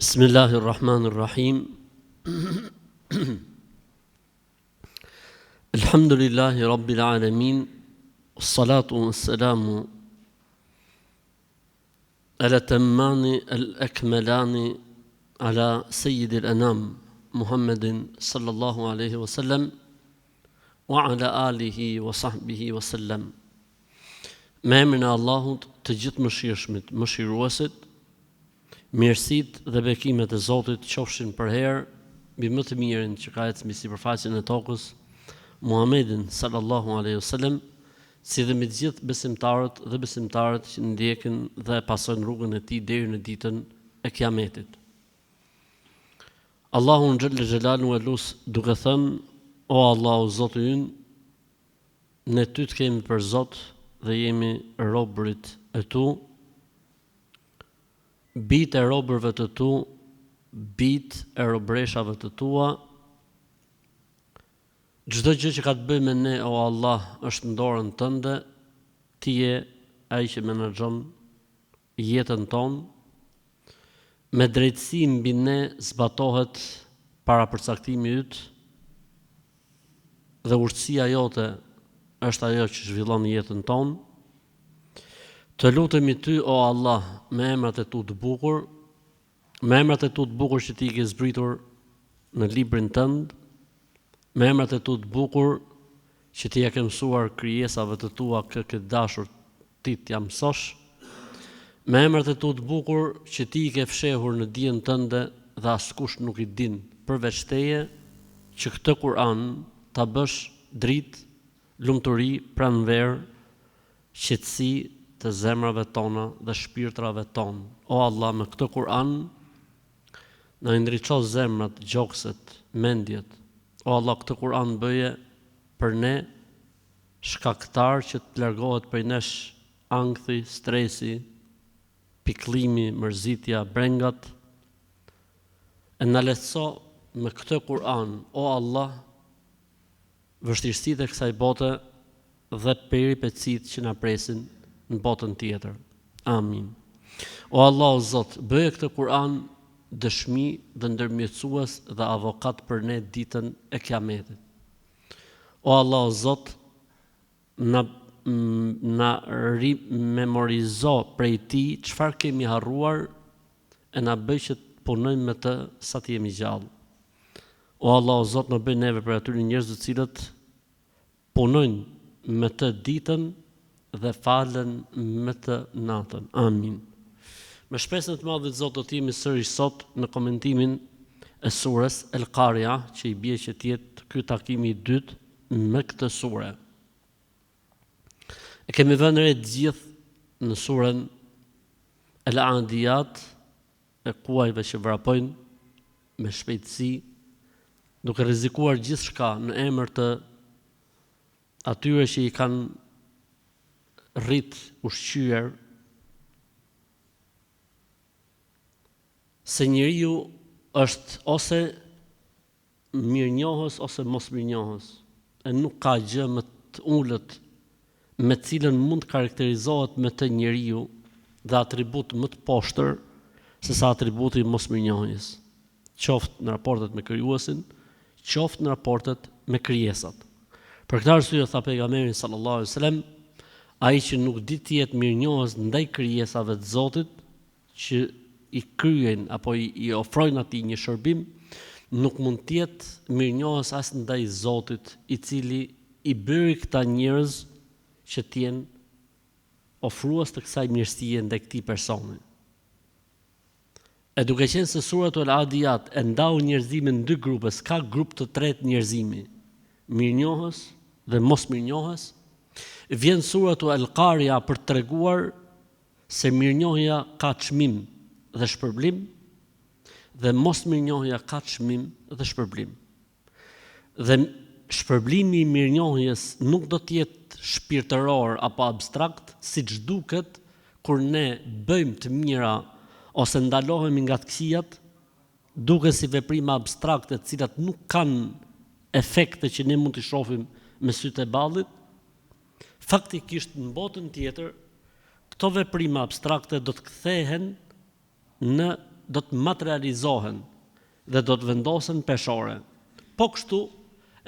Bismillahirrahmanirrahim. Elhamdülillahi Rabbil alemin. Salatu ve selamu el-etemmani el-ekmelani ala seyyidil enam Muhammedin sallallahu aleyhi ve sellem ve ala alihi ve sahbihi ve sellem. Me emrin e Allahut, të gjithëmëshirshmit, mëshiruesit, Mirësitë dhe bekimet e Zotit qofshin përherë mbi më të mirin që ka ecë mbi sipërfaqen e tokës, Muhammedin sallallahu alejhi o selem, si dhe mbi të gjithë besimtarët dhe besimtaret që ndjekin dhe e pasojnë rrugën e tij deri në ditën e Kiametit. Allahun xhelle xhelaluhu e lus duke thënë, O Allahu Zoti ynë, ne Ty të kemi për Zot dhe jemi robërit e Tu, Bijtë e robërve të tu, bijtë e robëreshave të tua, çdo gjë që ka të bëjë me ne o Allah është në dorën tënde, ti je ai që menaxhon jetën tonë, me drejtësi mbi ne zbatohet parapërcaktimi yt dhe urtësia jote është ajo që zhvillon jetën tonë. Të lutemi Ty, o Allah, me emrat e Tu të bukur, me emrat e Tu të bukur që Ti i ke zbritur në librin Tënd, me emrat e Tu të bukur që Ti ia ke mësuar krijesave të Tua kë ke dashur Ti t'ia mësosh, me emrat e Tu të bukur që Ti i ke fshehur në dijen Tënde dhe askush nuk i din përveç Teje, që këtë Kur'an ta bësh dritë, lumturi, pranverë, qetësi të zemrave tona dhe shpirtrave tonë. O Allah me këtë Kur'an na i ndriço zemrat, gjokset, mendjet. O Allah këtë Kur'an bëje për ne shkaktar që të largohet prej nesh ankthi, stresi, pikëllimi, mërzitja, brengat. E na lehtëso me këtë Kur'an, o Allah, vështirësitë e kësaj bote dhe peripecitë që na presin në botën tjetër. Amin. O Allah o Zot, bëje këtë Kur'an dëshmi dhe ndërmjetësues dhe avokat për ne ditën e Kiametit. O Allah o Zot, na na rimemorizo prej tij çfarë kemi harruar e na bëj që të punojmë me të sa të jemi gjallë. O Allah o Zot na bëj neve prej atyre njerëzve të cilët punojnë me të ditën dhe falen me të natën. Amin. Me shpresën e të madhit Zot do të jemi sërish sot në komentimin e sures El Qaria, që i bie që të jetë ky takimi i dytë me këtë sure. E kemi vënë re të gjithë në suren El Adiyat e kuajve që vrapojnë me shpejtësi, duke rrezikuar gjithçka në emër të atyre që i kanë rrit, ushqyer, se njeriu është ose mirënjohës ose mosmirënjohës, e nuk ka gjë më të ulët me të cilën mund të karakterizohet me të njeriu dhe atribut më të poshtër se sa atributi i mosmirënjohjes, qoftë në raportet me Krijuesin, qoftë në raportet me krijesat. Për këtë arsye tha Pejgamberi sallallahu alejhi ve selem, Ai që nuk di të jetë mirënjohës ndaj krijesave të Zotit, që i kryejnë apo i, i ofrojnë atij një shërbim, nuk mund të jetë mirënjohës as ndaj Zotit, i cili i bëri këta njerëz që të jenë ofrues të kësaj mirësie ndaj këtij personi. E duke qenë se Suratu Al-Adiyat e ndau njerëzimin në dy grupe, s'ka grup të tretë njerëzimi, mirënjohës dhe mosmirënjohës, vjen Suratu Al-Qaria për të treguar se mirënjohja ka çmim dhe shpërblim dhe mosmirënjohja ka çmim dhe shpërblim. Dhe shpërblimi i mirënjohjes nuk do të jetë shpirtëror apo abstrakt, siç duket kur ne bëjmë të mira ose ndalohemi nga të këqijat, duken si veprime abstrakte të cilat nuk kanë efekte që ne mund t'i shohim me sytë e ballit. Faktikisht në botën tjetër, këto veprime abstrakte do të kthehen në do të materializohen dhe do të vendosen në peshore. Po kështu,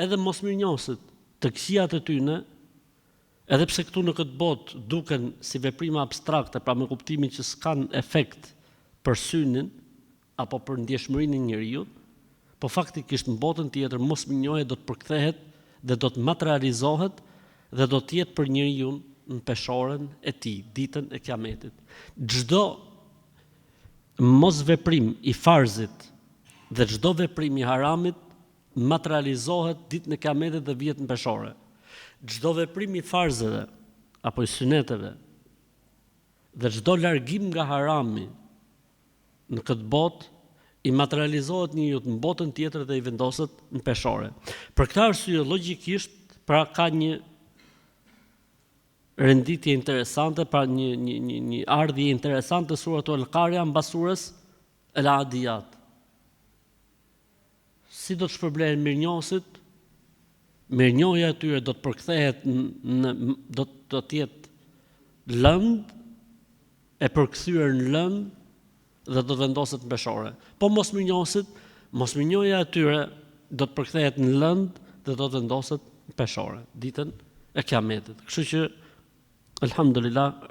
edhe mosmirënjohësit, të këqijat e tyne, edhe pse këtu në këtë botë duken si veprime abstrakte, pra me kuptimin që s'kanë efekt për synin apo për ndjeshmërinë e njeriut, po faktikisht në botën tjetër mosmirënjohja do të përkthehet dhe do të materializohet dhe do të jetë për njeriun në peshoren e tij, ditën e Kiametit. Çdo mosveprim i farzit dhe çdo veprim i haramit materializohet ditën e Kiametit dhe vihet në peshore. Çdo veprim i farzeve apo i syneteve dhe çdo largim nga harami në këtë botë i materializohet njeriut në botën tjetër dhe i vendoset në peshore. Për këtë arsye logjikisht pra ka një renditje interesante, pra një një një një ardhje interesante suratu Al-Qaria mbas surës Al-Adiyat. Si do të shpërblehen mirënjohësit? Mirënjohja e tyre do të përkthehet në do do të jetë lëndë e përkthyer në lëndë dhe do të vendoset në peshore. Po mosmirënjohësit, mosmirënjohja e tyre do të përkthehet në lëndë dhe do të vendoset në peshore ditën e Kiametit. Kështu që elhamdulillah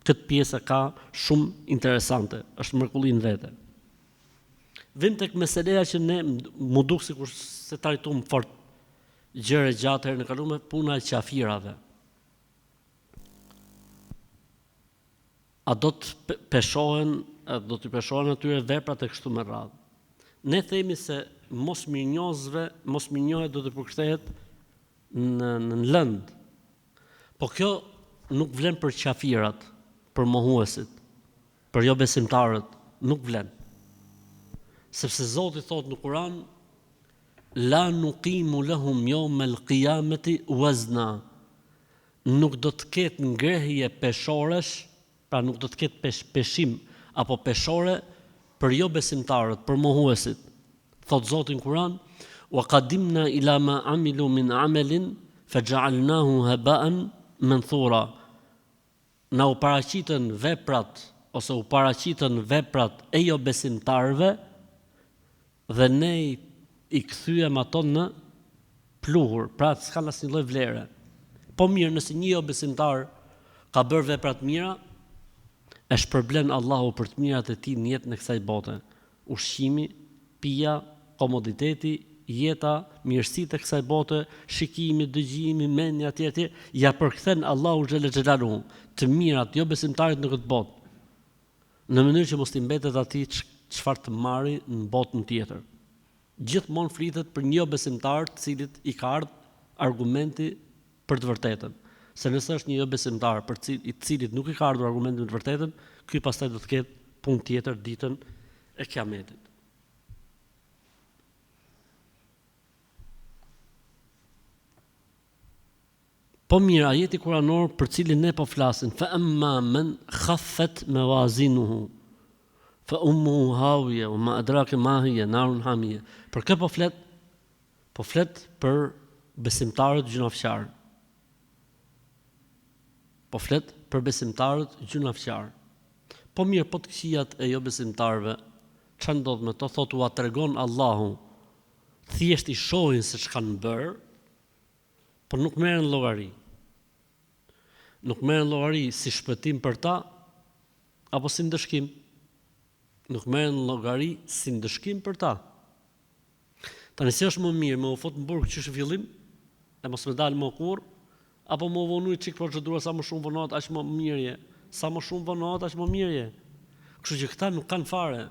këtë pjesë e ka shumë interesante, është mrekulli në vete. Vim tek meseleja që ne m'u duk sikur s'e trajtum fort gjerë e gjatë herën e kalume, puna e qafirave. A do të peshohen, a do t'i peshohen atyre veprat e kështu me radhë. Ne themi se mosmirënjohësve, mosmirënjohja do të përkthehet në në lëndë. Po kjo nuk vlen për qafirat, për mohuesit. Për jobesimtarët nuk vlen. Sepse Zoti thotë në Kur'an La nuqimu lahum yawm al-qiyamati wazna. Nuk do të ketë ngrehje peshoresh, pra nuk do të ketë pesh, peshim apo peshore për jobesimtarët, për mohuesit. Thotë Zoti në Kur'an, Wa qadimna ila ma amilu min amalin faja'alnahu haba'an manthura. Na u paraqitën veprat ose u paraqitën veprat e jobesimtarëve dhe ne i kthyem ato në pluhur, pra s'kanë asnjë lloj vlere. Po mirë, nëse një jobesimtar ka bërë vepra të mira, e shpërblen Allahu për të mirat e tij në jetën e kësaj bote. Ushqimi, pija, komoditeti, jeta, mirësitë e kësaj bote, shikimi, dëgjimi, mendja etj etj, ia përkthen Allahu xhele xhelaluhu të mirat jobesimtarit në këtë botë, në mënyrë që mos t'i mbetet atij çfarë të marri në botën tjetër. Gjithmonë flitet për një jobesimtar të cilit i ka ardhur argumenti për të vërtetën. Se nëse është një jobesimtar për cil, i cilit nuk i ka ardhur argumenti me të vërtetën, ky pastaj do të ketë punë tjetër ditën e Kiametit. Po mirë, ajeti kuranor për cilin ne po flasim, fa amma men khaffat mawazinuhu fa ummuhu hawiya wa ma adraka ma hiya narun hamia. Për kë po flet? Po flet për besimtarët gjynafqarë. Po flet për besimtarët gjynafqarë. Po mirë, po të këqijat e jobesimtarëve, ça ndodh me to, thotë ua tregon Allahu, thjesht i shohin se ç'kanë bërë, por nuk merren llogari. Nuk merren llogari si shpëtim për ta apo si ndëshkim. Nuk merren llogari si ndëshkim për ta. Tani si është më mirë me u fut në burg qysh në fillim e mos me dalë më kurrë, apo me u vonu çik procedura sa më shumë vonohet aq më mirë je, sa më shumë vonohet aq më mirë je. Kështu që këta nuk kanë fare.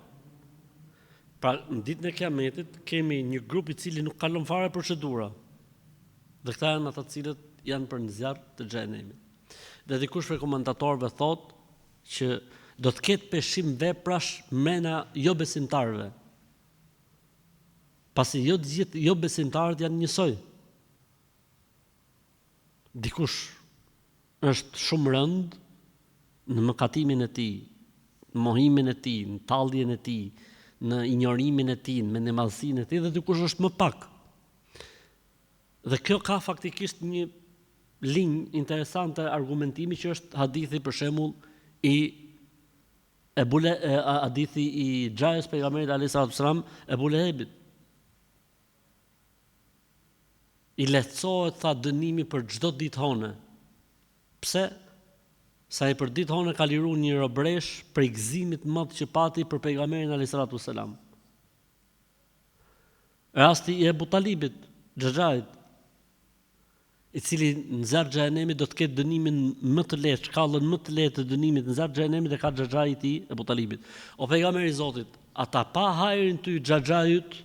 Pra në ditën e Kiametit kemi një grup i cili nuk kalon fare procedura. Dhe këta janë ata të cilët janë për në zjarr të xhehenemit. Dhe dikush prej komentatorëve thotë që do të ketë peshim veprash mrena jobesimtarëve. Pasi jo të gjithë jobesimtarët janë njësoj. Dikush është shumë rëndë në mëkatimin e tij, në mohimin e tij, në talljen e tij, në injorimin e tij, në mendjemadhësinë e tij dhe dikush është më pak. Dhe kjo ka faktikisht një linjë interesante argumentimi që është hadithi për shembull i. Ebu Le, hadithi i xhajës pejgamberit alayhi salatu wasalam, Ebu Lehebit. I lehtësohet tha dënimi për çdo ditë hone. Pse? Se ai për ditë hone ka liru një robëreshë prej gëzimit të madh që pati për pejgamberin alayhi salatu wasalam. Rasti i Ebu Talibit, xhaxhait, i cili në zjarr xhehenemit do të ketë dënimin më të lehtë, shkallën më të lehtë të dënimit në zjarr xhehenemit e ka xhaxhai i tij, Ebu Talibit. O pejgamber i Zotit, a ta pa hajrin ty xhaxhai yt?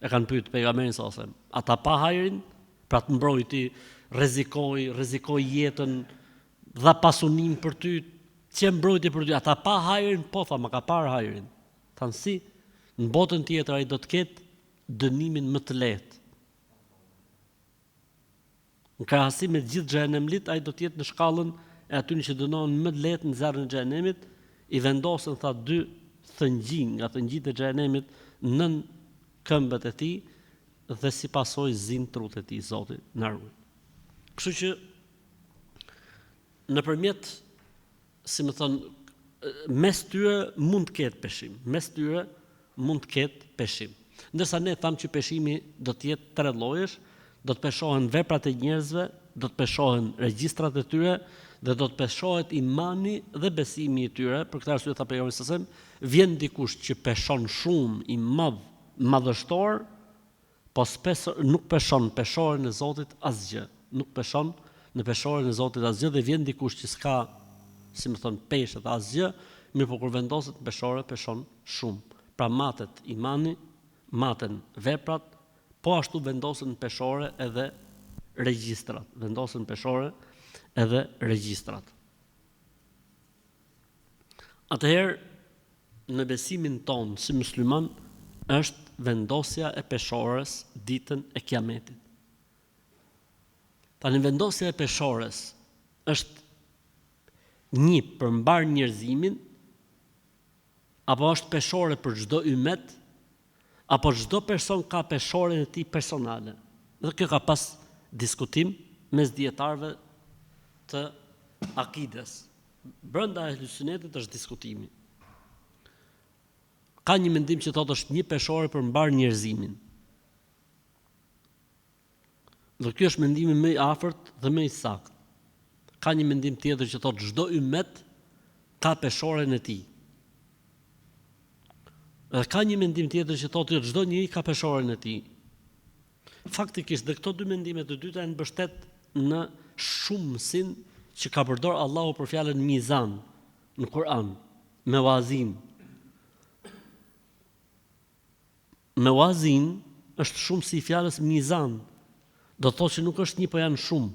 E kanë pyet pejgamberin sa selam. A ta pa hajrin? Pra të mbrojti, rrezikoi, rrezikoi jetën, dha pasuninë për ty, qe mbrojtje për ty, a ta pa hajrin? Po tha, ma ka parë hajrin. Thanë si? Në botën tjetër ai do të ketë dënimin më të lehtë. Në krahasim me të gjithë xhehenemlit, ai do të jetë në shkallën e atyre që dënohen më lehtë në zjarrin e xhehenemit, i vendosen tha dy thëngjinj nga thëngjijtë e xhehenemit nën këmbët e tij dhe si pasojë zinë trutë e tij, Zoti na ruaj. Kështu që nëpërmjet si me thënë, mes tyre mund të ketë peshim, mes tyre mund të ketë peshim. Ndërsa ne thamë që peshimi do të jetë tre llojesh, do të peshohen veprat e njerëzve, do të peshohen regjistrat e tyre dhe do të peshohet imani dhe besimi i tyre. Për këtë arsye tha pejgamberi sallallahu alajhi wasallam, vjen dikush që peshon shumë, i madh, madhështor, Po s'pes nuk peshon në peshoren e Zotit asgjë, nuk peshon në peshoren e Zotit asgjë dhe vjen dikush që s'ka, si me thënë, peshë dhe asgjë, mirëpo kur vendoset në peshore peshon shumë. Pra matet imani, maten veprat, po ashtu vendosen në peshore edhe regjistrat, vendosen në peshore edhe regjistrat. Atëherë, në besimin tonë si musliman është vendosja e peshores ditën e Kiametit. Tani vendosja e peshores është një për mbarë njerëzimin apo është peshore për çdo ymet apo çdo person ka peshoren e tij personale. Dhe kjo ka pas diskutim mes dijetarëve të akides. Brenda Ehli Sunetit është diskutimi. Ka një mendim që thotë është një peshore për mbarë njerëzimin. Dhe ky është mendimi më i afërt dhe më i saktë. Ka një mendim tjetër që thotë çdo ymet ka peshoren e tij. Dhe ka një mendim tjetër që thotë jo çdo njeri ka peshoren e tij. Faktikisht dhe këto dy mendime të dyta janë mbështet në shumësin që ka përdor Allahu për fjalën mizan në Kur'an, mewazin. Mewazin është shumësi i fjalës mizan. Do të thotë që nuk është një, po janë shumë.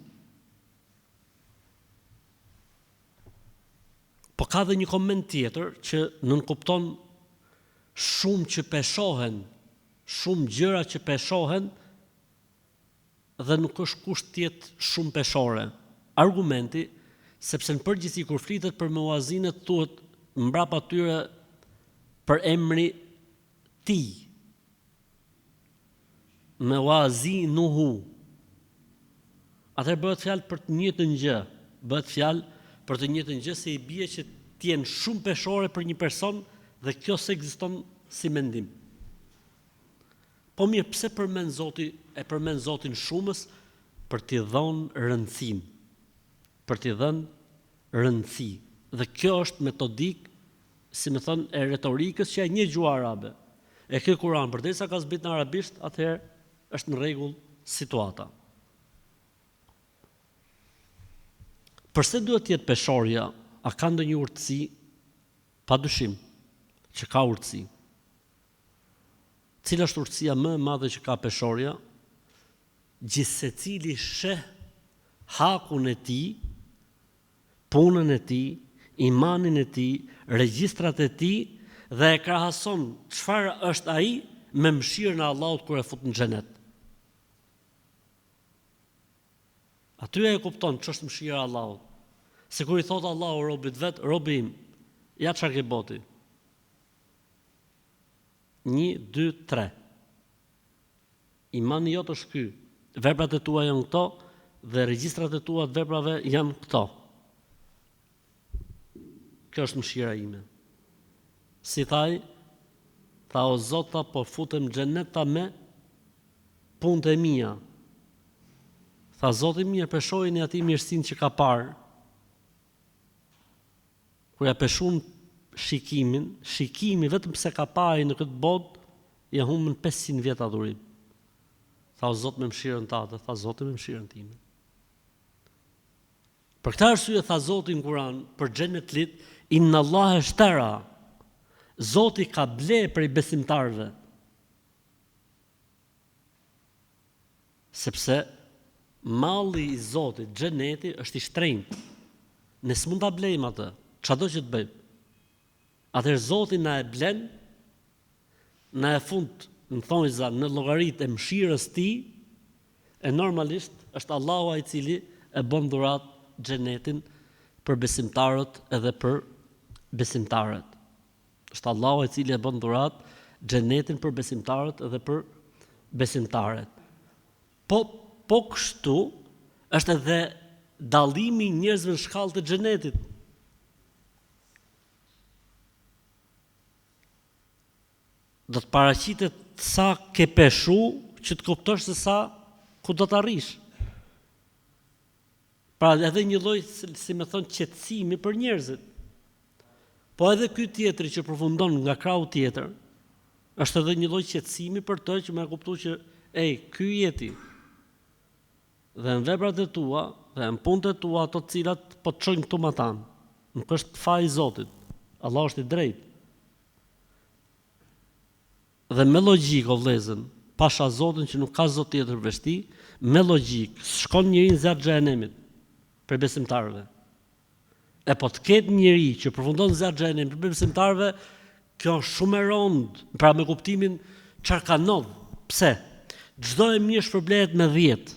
Po ka dhe një koment tjetër që nënkupton shumë që peshohen Shumë gjëra që peshohen dhe nuk është kusht të jetë shumë peshore. Argumenti, sepse në përgjithësi kur flitet për meuazinet thuhet mbrapa tyre përemri tij. Meuazinuhu. Atëherë bëhet fjalë për të njëjtën gjë, bëhet fjalë për të njëjtën gjë se i bie që të jenë shumë peshore për një person dhe kjo s'ekziston si mendim. Po mirë, pse përmend Zoti, e përmend Zoti në shumës për t'i dhënë rëndësinë, për t'i dhënë rëndësi. Dhe kjo është metodikë, si me thënë, e retorikës që e njeh gjuha arabe. E ky Kur'an, përderisa ka zbrit në arabisht, atëherë është në rregull situata. Përse duhet të jetë peshorja? A ka ndonjë urtësi? Pa dyshim që ka urtësi. Cila është urtësia më e madhe që ka peshorja? Gjithsecili sheh hakun e tij, punën e tij, imanin e tij, regjistrat e tij dhe e krahason çfarë është ai me mëshirën e Allahut kur e fut në xhenet. Aty e kupton ç'është mëshira e Allahut. Se kur i thotë Allahu robit vet, robi im, ja çfarë ke bo ti. 1 2 3. Imani jot është ky. Veprat e tua janë këto dhe regjistrat e tua të veprave janë këto. Kjo është mëshira ime. Si tha ai? Tha o Zot tha po futem xhennet tha me punët e mia. Tha Zoti mirë peshojini atij mirësinë që ka parë. Kur ja peshun shikimin, shikimi vetëm pse ka pa ai në këtë botë, ia humbën 500 vjet adhurim. Tha o Zot me mëshirën tate, tha Zoti me mëshirën time. Për këtë arsye tha Zoti në Kur'an për xhenetlit, Inna Allahe shtera. Zoti ka ble prej besimtarëve. Sepse malli i Zotit, xheneti është i shtrenjtë. Ne s'mund ta blejmë atë, çado që të bëjmë. Atëherë Zoti na e blen, na e fut në thonjza në llogaritë e mëshirës tij, e normalisht është Allahu ai i cili e bën dhuratë xhenetin për besimtarët edhe për besimtaret. Është Allahu ai i cili e bën dhuratë xhenetin për besimtarët edhe për besimtaret. Po po kështu është edhe dallimi i njerëzve në shkallë të xhenetit. Do të paraqitet sa ke peshu që të kuptosh se sa ku do të arrish. Pra edhe një lloj, si me thënë, qetësimi për njerëzit. Po edhe ky tjetri që përfundon nga krahu tjetër, është edhe një lloj qetësimi për të që me kuptu që, ej, ky je ti. Dhe në veprat e tua, dhe në punët e tua, ato të cilat po të çojnë këtu matanë. Nuk është faj i Zotit. Allah është i drejtë. Dhe me logjikë o vëllezër, pasha Zotin që nuk ka Zot tjetër veç Tij, me logjikë, s'shkon njeri në zjarr të xhehenemit prej besimtarëve. E po të ketë njeri që përfundon në zjarr të xhehenemit prej besimtarëve, kjo është shumë e rëndë, pra me kuptimin çfarë ka ndodh. Pse? Çdo e mirë shpërblehet me 10.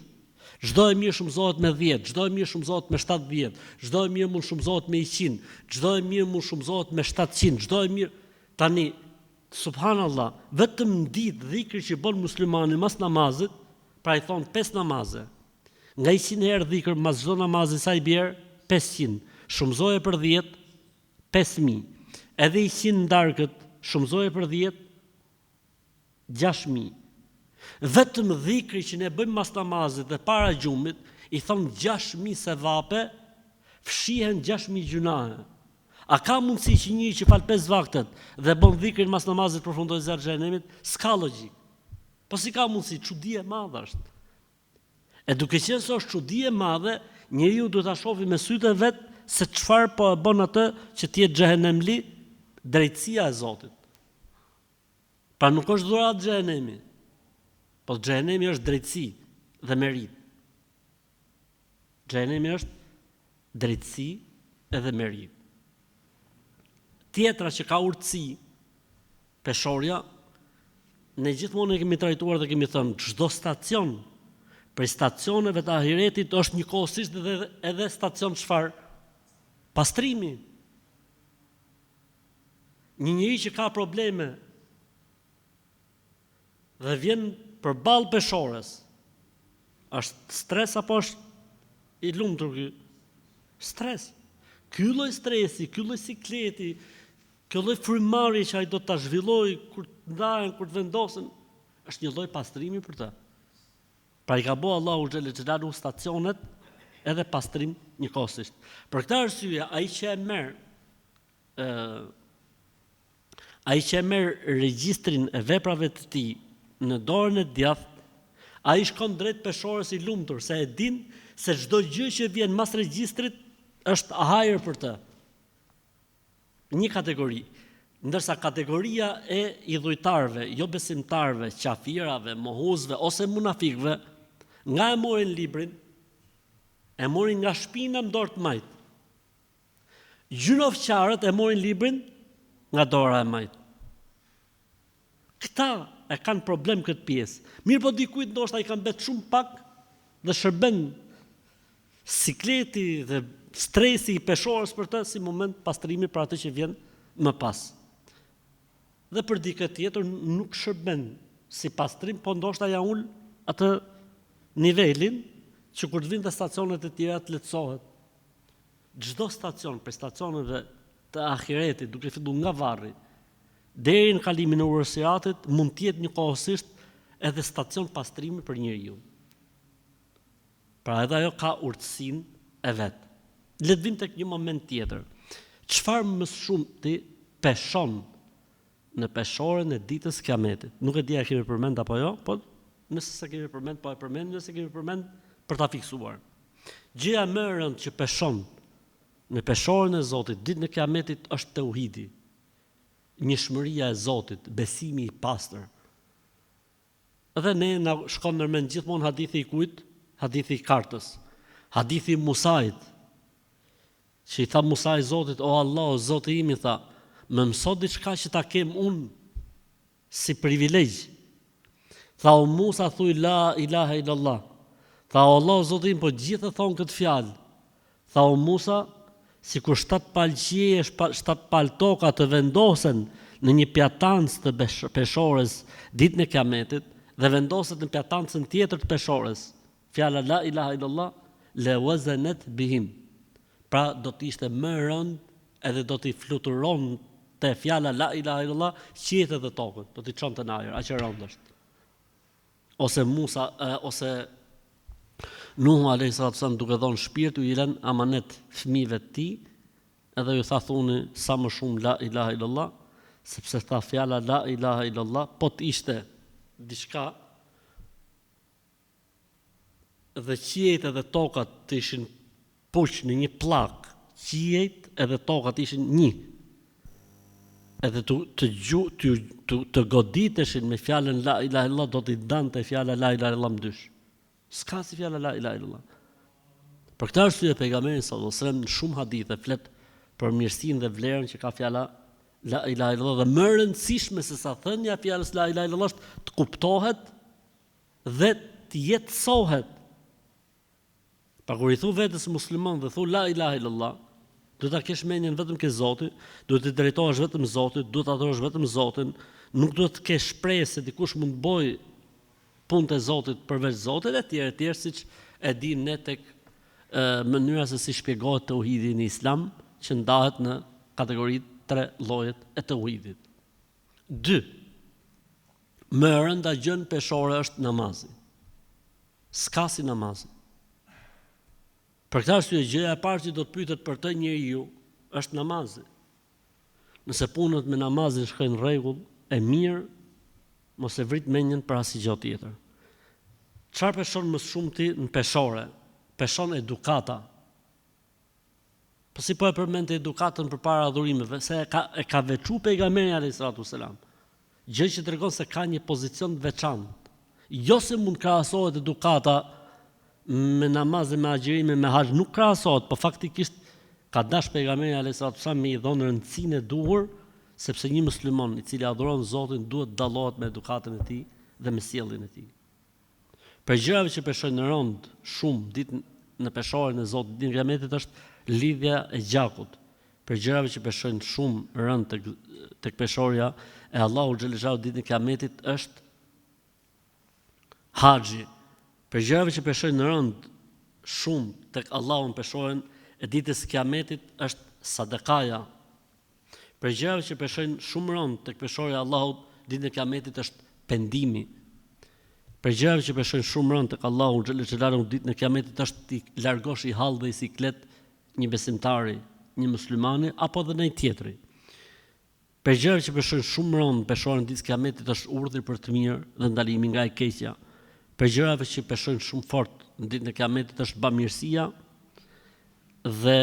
Çdo e mirë shumëzohet me 10, çdo e mirë shumëzohet me 70, çdo e mirë mund shumëzohet me 100, çdo e mirë mund shumëzohet me 700, çdo e mirë tani Subhanallah, vetëm në ditë dhikri që bën muslimani mas namazit, pra i thonë pesë namaze. Nga 100 herë dhikr mas çdo namazi sa i bjer? 500. Shumëzoje për 10, 5000. Edhe 100 darkët, shumëzoje për 10, 6000. Vetëm dhikri që ne bëjmë mas namazit dhe para gjumit, i thonë 6000 sevape, fshihen 6000 gjynahe. A ka mundësi që njëri që fal pesë vaktet dhe bën dhikrin mas namazit përfundojë zjarr xhehenemit? S'ka logjikë. Po si ka mundësi? Çudi e madhe është. E duke qenë se është çudi e madhe, njeriu duhet ta shohë me sytë e vet se çfarë po e bën atë që të jetë xhehenemli, drejtësia e Zotit. Pra nuk është dhuratë xhehenemi. Po xhehenemi është drejtësi dhe meritë. Xhehenemi është drejtësi edhe meritë. Tjetra që ka urtësi, peshorja, ne gjithmonë e kemi trajtuar dhe kemi thënë, çdo stacion prej stacioneve të ahiretit është njëkohësisht edhe, edhe stacion çfarë? Pastrimi. Një njeri që ka probleme dhe vjen përballë peshores, është stres apo është i lumtur ky? Stres. Ky lloj stresi, ky lloj sikleti, kjo lloj frymëmarrje që ai do ta zhvillojë kur të ndahen, kur të vendosen, është një lloj pastrimi për të. Pra i ka bo Allahu xhele xhelaluhu stacionet edhe pastrim njëkohësisht. Për këtë arsye ai që e merr ë Ai që e merr regjistrin e veprave të tij në dorën e djathtë, ai shkon drejt peshores i lumtur, se e din se çdo gjë që vjen mas regjistrit është hajër për të. Një kategori, ndërsa kategoria e idhujtarëve, jobesimtarëve, qafirave, mohuesve ose munafikëve, nga e morin librin? E morin nga shpina në dorë të majtë. Gjynofqarët e morin librin nga dora e majtë. Këta e kanë problem këtë pjesë. Mirëpo dikujt ndoshta i ka mbet shumë pak dhe shërben sikleti dhe stresi i peshores për të si moment pastrimi për atë që vjen më pas. Dhe për dikë tjetër nuk shërben si pastrim, po ndoshta ja ul atë nivelin që kur të vinë te stacionet e tjera të lehtësohet. Çdo stacion prej stacioneve. të ahiretit, duke fillu nga varri deri në kalimin e urës Siratit, mund të jetë njëkohësisht edhe stacion pastrimi për njeriun. Pra edhe ajo ka urtësinë e vet. Le të vijmë tek një moment tjetër. Çfarë më së shumti peshon në peshoren e ditës së Kiametit? Nuk e di a e kemi përmend apo jo, po nëse s'e kemi përmend, po e përmendim, nëse e kemi përmend për ta fiksuar. Gjëja më e rëndë që peshon në peshoren e Zotit ditën e Kiametit është teuhidi, njëshmëria e Zotit, besimi i pastër. Dhe ne na shkon ndërmend gjithmonë hadithi i kujt? Hadithi i kartës. Hadithi i Musait. Që i tha Musai Zotit, o Allah, o Zoti im i tha, më mëso diçka që ta kem unë si privilegj. Tha o Musa thuj la ilaha illallah. Tha o Allah, o Zoti im, po gjithë e thonë këtë fjalë. Tha o Musa, sikur shtatë palë qiej e shtatë palë toka të vendosen në një pjatancë të peshores ditën e Kiametit dhe vendoset në pjatancën tjetër të peshores fjala la ilaha illallah le wazanet bihim. Pra do të ishte më e rëndë edhe do t'i fluturonte fjala la ilaha illallah qiejt edhe tokën, do t'i çonte në ajër, aq e rëndë është. Ose Musa ose Nuhu alayhi salatu wasallam duke dhënë shpirt u lën amanet fëmijëve të tij, edhe ju tha thuni sa më shumë la ilaha illallah, sepse tha fjala la ilaha illallah po të ishte diçka dhe qiejt edhe tokat të ishin puq në një pllakë, qiejt edhe tokat ishin një, edhe të të gju të të, të goditeshin me fjalën la ilaha illallah do t'i ndante fjala la ilaha illallah më dysh. S'ka si fjala la ilaha illallah. Për këtë arsye pejgamberi sallallahu alajhi wasallam në shumë hadithe flet për mirësinë dhe vlerën që ka fjala la ilaha illallah dhe më e rëndësishme se sa thënia e fjalës la ilaha illallah është të kuptohet dhe të jetësohet. Pra kur i thu vetes musliman dhe thu la ilaha illallah, duhet ta kesh mendjen vetëm ke Zoti, duhet t'i drejtohesh vetëm Zotit, duhet ta adhurosh vetëm Zotin, nuk duhet të kesh shpresë se dikush mund të bëjë punët e Zotit përveç Zotit etj etj siç e dimë ne tek mënyra se si shpjegohet teuhidi në Islam, që ndahet në kategoritë tre llojet e teuhidit. 2. Më e rënda gjë në peshore është namazi. S'ka si namazi. Për këtë arsye gjëja e parë që do të pyetet për të njeriu është namazi. Nëse punët me namazin shkojnë në rregull, e mirë, mos e vrit mendjen për asnjë gjë tjetër. Çfarë peshon më së shumti në peshore? Peshon edukata. Po si po e përmendte edukatën përpara adhurimeve, se e ka e ka veçu pejgamberi alayhi salatu selam. Gjë që tregon se ka një pozicion të veçantë. Jo se mund të krahasohet edukata me namaz dhe me agjërime me haxh, nuk krahasohet, po faktikisht ka dash pejgamberi alayhi salatu selam me i dhënë rëndësinë e duhur, sepse një musliman i cili adhuron Zotin duhet të dallohet me edukatën e tij dhe me sjelljen e tij. Prej gjërave që peshojnë rëndë shumë ditën në peshoren e Zotit ditën e Kiametit është lidhja e gjakut. Prej gjërave që peshojnë shumë rëndë tek tek peshorja e Allahut xhele xhelaluhu ditën e Kiametit është haxhi. Prej gjërave që peshojnë rëndë shumë tek Allahu në peshoren e ditës së Kiametit është sadakaja. Prej gjërave që peshojnë shumë rëndë tek peshorja e Allahut ditën e Kiametit është pendimi. Prej gjërave që peshojnë shumë rëndë tek Allahu xhele xhelaluhu ditën e Kiametit është t'i largosh i hall dhe i siklet një besimtari, një muslimani apo edhe ndonjë tjetri. Prej gjërave që peshojnë shumë rëndë në peshoren e ditës së Kiametit është urdhri për të mirë dhe ndalimi nga e keqja. Prej gjërave që peshojnë shumë fort në ditën e Kiametit është bamirësia Dhe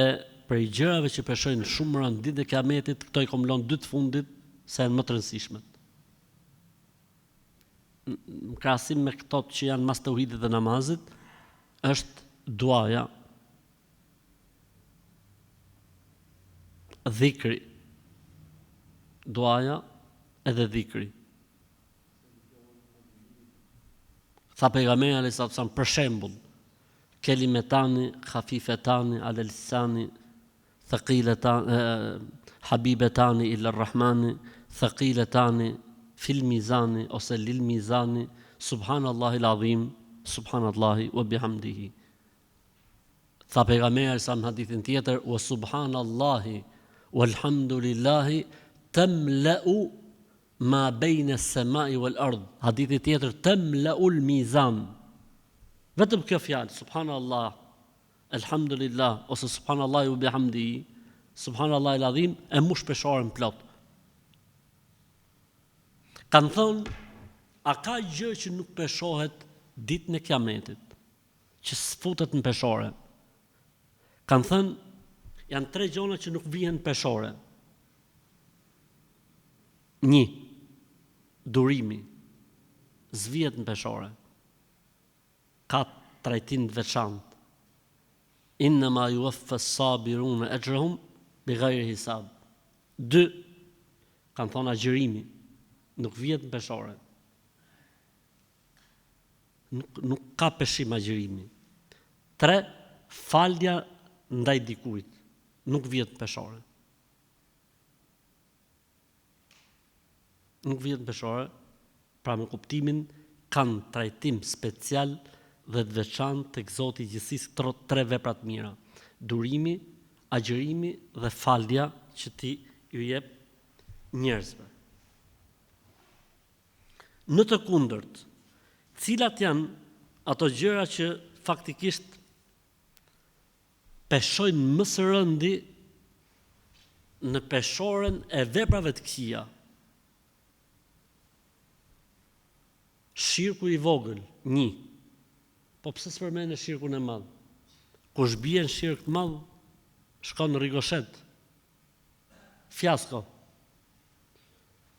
prej gjërave që peshojnë shumë rëndë ditën e Kiametit, këto i kom lënë dy të fundit se janë më të rëndësishmet. Në krahasim me këto që janë mas teuhidit dhe namazit, është duaja, dhikri, duaja edhe dhikri. Tha pejgamberi alayhi salatu wasallam për shembull, kelimetani khafifetani ala lisani thaqiletani habibetani ila rrahmani thaqiletani fil mizani ose lil mizani subhanallahi l'adhim subhanallahi wa bihamdihi Tha pejgamberi alayhi salam në hadithin tjetër wa subhanallahi. Walhamdulillahi temleu ma bejne semai wal ard. Hadithi tjetër temleu l mizan. Vetëm kjo fjalë, subhanallah, elhamdulillah ose subhanallahi wa bihamdihi, subhanallahi l'adhim e mush peshoren plot. Kanë thënë, a ka gjë që nuk peshohet ditën e Kiametit, që s'futet në peshore? Kanë thënë, janë tre gjona që nuk vihen në peshore. Një, durimi, s'vihet në peshore. Ka trajtim të veçantë. Innama yuwaffa as-sabiruna ajrahum bighayri hisab. Dy, Kanë thonë agjërimi nuk vihet në peshore. Nuk nuk ka peshim agjërimi. 3 falja ndaj dikujt nuk vihet në peshore. Nuk vihet në peshore, pra me kuptimin kanë trajtim special dhe të veçantë tek Zoti i gjithësisë këto tre vepra të mira, durimi, agjërimi dhe falja që ti ju jep njerëzve. Në të kundërt, cilat janë ato gjëra që faktikisht peshojnë më së rëndi në peshoren e veprave të këqija? Shirku i vogël, një. Po pse s'përmende shirkun e madh? Kush bie në shirk të madh, shkon në rikoshet. Fiasko.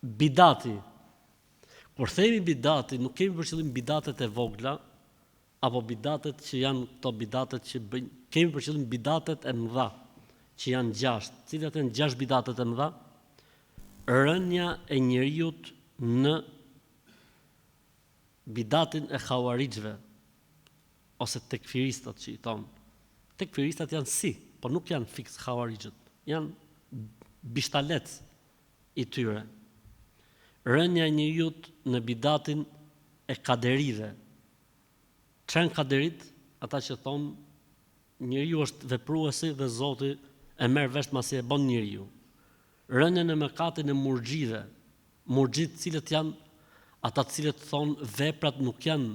Bidati. Kur themi bidati, nuk kemi për qëllim bidatet e vogla, apo bidatet që janë këto bidatet që bëjnë, kemi për qëllim bidatet e mëdha, që janë gjashtë. Cilat janë gjashtë bidatet e mëdha? Rënia e njeriut në bidatin e havarixhëve ose tekfiristat që i thonë. Tekfiristat janë si, po nuk janë fiks havarixhët, janë bishtalec i tyre. Rënia e njeriut në bidatin e kaderive. Ç'janë kaderit? Ata që thonë njeriu është vepruesi dhe Zoti e merr vesh masi e bon njeriu. Rënia në mëkatin e murxhive. Murxhit cilët janë ata të cilët thonë veprat nuk janë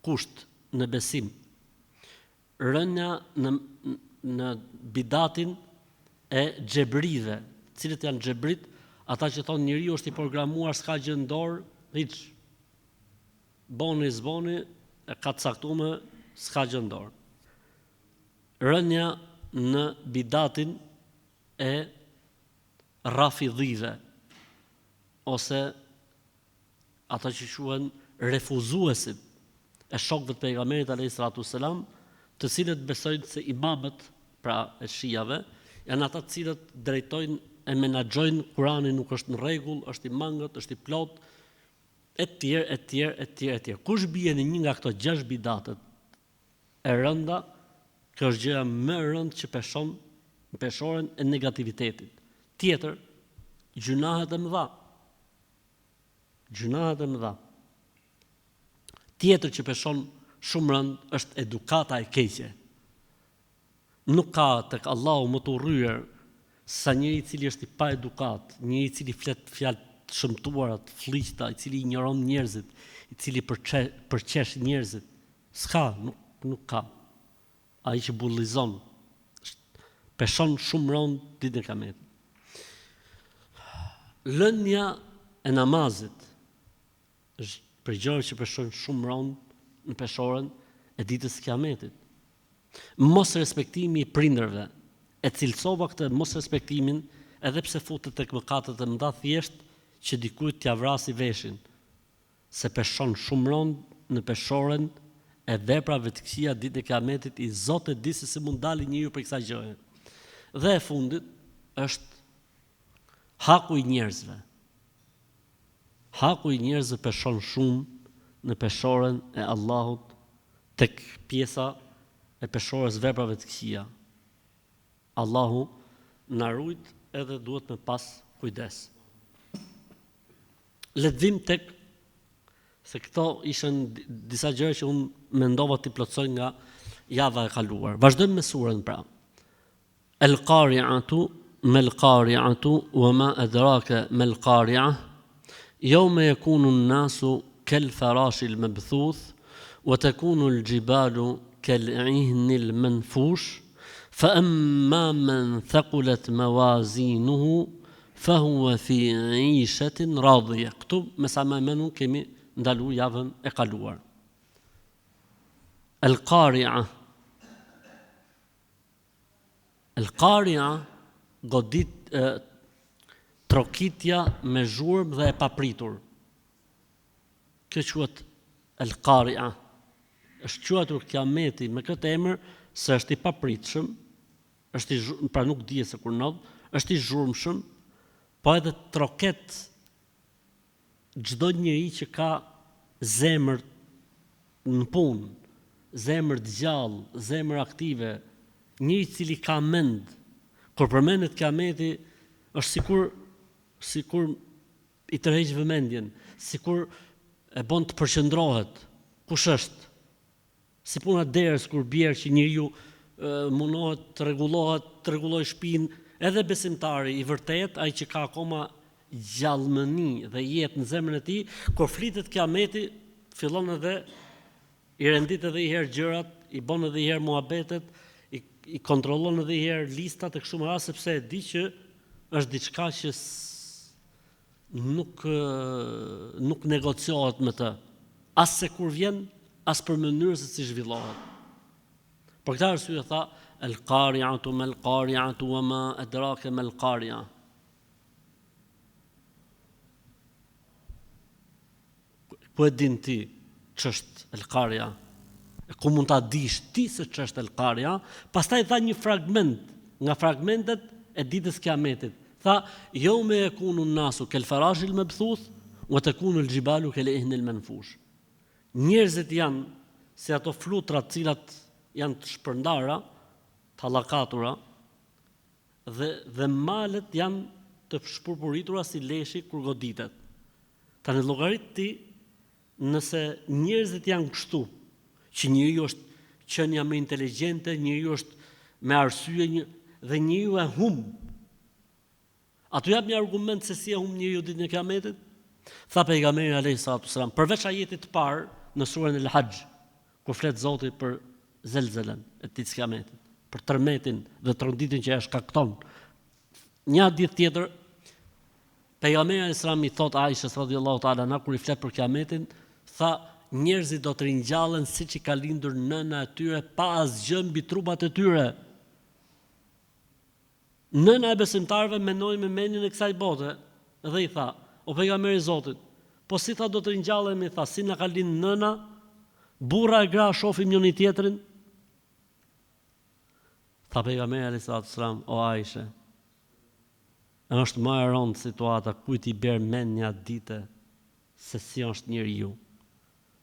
kusht në besim. Rënia në në bidatin e xhebrive. Cilët janë xhebrit? Ata që thonë njeriu është i programuar, s'ka gjë në dorë, hiç. Boni s'boni, e ka të caktume, s'ka gjë në dorë. Rënia në bidatin e rafidhive ose ata që quhen refuzuesit e shokëve të pejgamberit alayhi salatu selam, të cilët besojnë se imamët, pra e shijave, janë ata të cilët drejtojnë e menaxhojnë Kur'anin nuk është në rregull, është i mangët, është i plotë, etj, etj, etj, etj. Kush bie në një nga këto gjashtë bidatet e rënda, kjo është gjëja më e rëndë që peshon në peshoren e negativitetit. Tjetër, gjynahet e mëdha. Gjynahet e mëdha. Tjetër që peshon shumë rëndë është edukata e keqe. Nuk ka tek Allahu më të urryer sa njeri i cili është i paedukatë, njeri i cili flet fjalë të shëmtuara, të flliqta, i cili injoron njerëzit, i cili përçe, përqesh njerëzit. S'ka, nuk nuk ka. Ai që bullizon, peshon shumë rëndë ditën e Kiametit. Lënia e namazit është prej gjërave që peshojnë shumë rëndë në peshoren e ditës së Kiametit. Mosrespektimi i prindërve, e cilësova këtë mosrespektimin edhe pse futet tek mëkatet e mëdha thjesht që dikujt t'ia vrasi veshin, se peshon shumë rëndë në peshoren e veprave të këqija ditën e Kiametit i Zot e di se si mund dali njeriu prej kësaj gjëje. Dhe e fundit është haku i njerëzve. Haku i njerëzve peshon shumë në peshoren e Allahut tek pjesa e peshores veprave të këqija. Allahu na rujt edhe duhet me pas kujdes. Le të vim tek se këto ishin disa gjëra që unë mendova t'i plotësoj nga java e kaluar. Vazhdojmë me surën pra. El Qari'atu. mel qari'atu wa ma adraka mel qari'a yawma yakunu an-nasu kal farashi al-mabthuth wa takunu al-jibalu kal 'ihni al-manfush fa amma man thaqulat mawazinuhu fa huwa fi 'ishatin radiyah. Këtu me sa mbaj mend unë kemi ndalu javën e kaluar. El-Qari'a El-Qari'a godit e, trokitja me zhurmë dhe e papritur. Kjo quhet El-Qari'a. Është quajtur Kiameti me këtë emër se është i papritshëm, është i pra nuk dihet se kur ndodh, është i zhurmshëm, po edhe troket çdo njeri që ka zemër në punë, zemër të gjallë, zemër aktive, njeri i cili ka mend, kur përmendet Kiameti, është sikur sikur i tërheq vëmendjen, sikur e bon të përqendrohet. Kush është? Si puna e derës kur bjer që njeriu munohet të rregullohet, të rregullojë shpinë, edhe besimtari i vërtetë, ai që ka akoma gjallmëni dhe jetë në zemrën e tij, kur flitet kiameti, fillon edhe i rendit edhe i herë gjërat, i bon edhe i herë muhabetet, i, i kontrollon edhe i herë listat e kështu me radhë sepse e di që është diçka që nuk nuk negociohet me të, as se kur vjen, as për mënyrën se si zhvillohet. Për këtë arsye tha El qari'atu mel qari'atu wa ma adraka mel qari'a. Ku e din ti ç'është El Qaria? E ku mund ta dish ti se ç'është El Qaria? Pastaj tha një fragment nga fragmentet e ditës së Kiametit. Tha, "Yawma yakunu an-nasu kal farashi al-mabthuth wa takunu al-jibalu kal ihni al-manfush." Njerëzit janë si ato flutra të cilat janë të shpërndara, të hallakatura, dhe dhe malet janë të shpurpuritura si leshi kur goditet. Tani llogarit ti nëse njerëzit janë kështu, që njeriu është qenia më inteligjente, njeriu është me arsye një dhe njeriu e humb. A t'ju jap një argument se si e humb njeriu ditën e Kiametit? Tha pejgamberi alayhi salatu selam, përveç ajetit të parë në surën El-Haxh, kur flet Zoti për zelzelen e ditës së Kiametit, për tërmetin dhe tronditjen që e shkakton. Një hadith tjetër Pejgamberi alejhi selam i thotë Aishës radhiyallahu ta'ala anha kur i flet për Kiametin, tha, njerëzit do të ringjallen siç i ka lindur nëna e tyre pa asgjë mbi trupat e tyre. Nëna e besimtarëve menoi me mendjen e kësaj bote dhe i tha, o pejgamber i Zotit, po si tha do të ringjallemi, tha, si na ka lind nëna, burra e gra shofim njëri tjetrin? Tha pejgamberi alejhi salatu selam, o Aishe, Është më e rëndë situata kujt i bjer mendja atë dite se si është njeriu.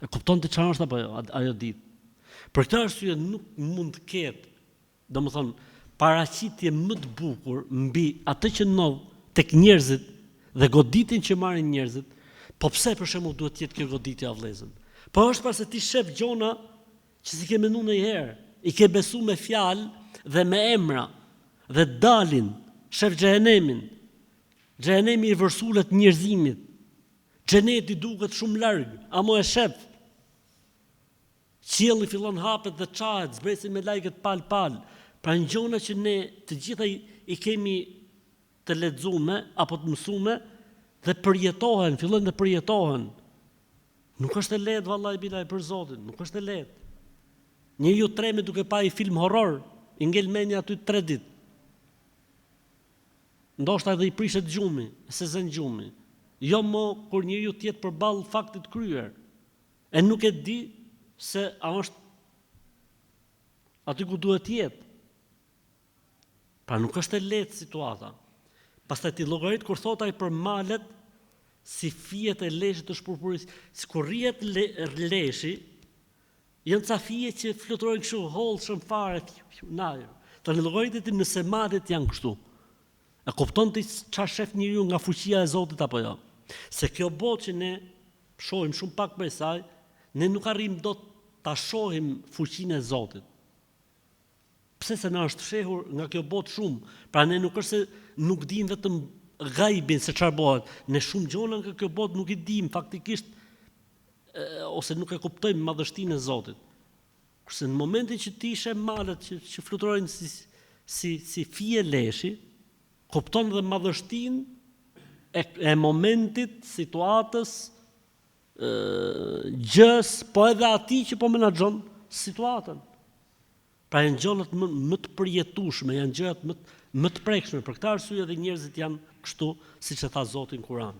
E kupton ti çfarë është apo jo ajo ditë? Për këtë arsye nuk mund të ketë, domethënë, paraqitje më të bukur mbi atë që ndodh tek njerëzit dhe goditjen që marrin njerëzit. Po pse për shembull duhet të jetë kjo goditje o vëllezër? Po është pra se ti shef gjona që s'i ke menu ndonjëherë, i ke besu me fjalë dhe me emra dhe dalin, shef xhehenemin. Xhehenemi i vërsulet njerëzimit. Xheneti duket shumë larg, amo e shef. Qielli fillon hapet dhe çahet, zbresin melajket palë palë. Pra gjona që ne të gjitha i, i kemi të lexume apo të mësume dhe përjetohen, fillojnë dhe përjetohen. Nuk është e lehtë vallahi bilahi për Zotin, nuk është e lehtë. Njeriu tremet duke pa i film horror, i ngel mendja aty tre ditë. Ndoshta edhe i prishet gjumi, s'e zën gjumi. Jo më kur njeriu të jetë përballë faktit të kryer. E nuk e di se a është aty ku duhet të jetë. Pra nuk është e lehtë situata. Pastaj ti llogarit kur thotë ai për malet si fijet e leshit të shpurpuris, si kur rrihet le, leshi, janë ca fije që fluturojnë kështu hollshëm fare në ajër. Tani llogarit ti nëse malet janë kështu. E kupton ti ça shef njeriu nga fuqia e Zotit apo jo? Se kjo botë që ne shohim shumë pak prej saj, ne nuk arrijmë dot ta shohim fuqinë e Zotit. Pse se na është fshehur nga kjo botë shumë. Pra ne nuk është se nuk dimë vetëm gajbin se çfarë bëhet. Ne shumë gjëra nga kjo botë nuk i dimë faktikisht ose nuk e kuptojmë madhështinë e Zotit. Kurse në momentin që ti sheh malet që, që fluturojnë si si si fije leshi, kupton dhe madhështinë e, e momentit, situatës, gjës, po edhe atij që po menaxhon situatën. Pra janë gjërat më, më të përjetueshme, janë gjërat më më të prekshme. Për këtë arsye edhe njerëzit janë kështu, siç e tha Zoti në Kur'an.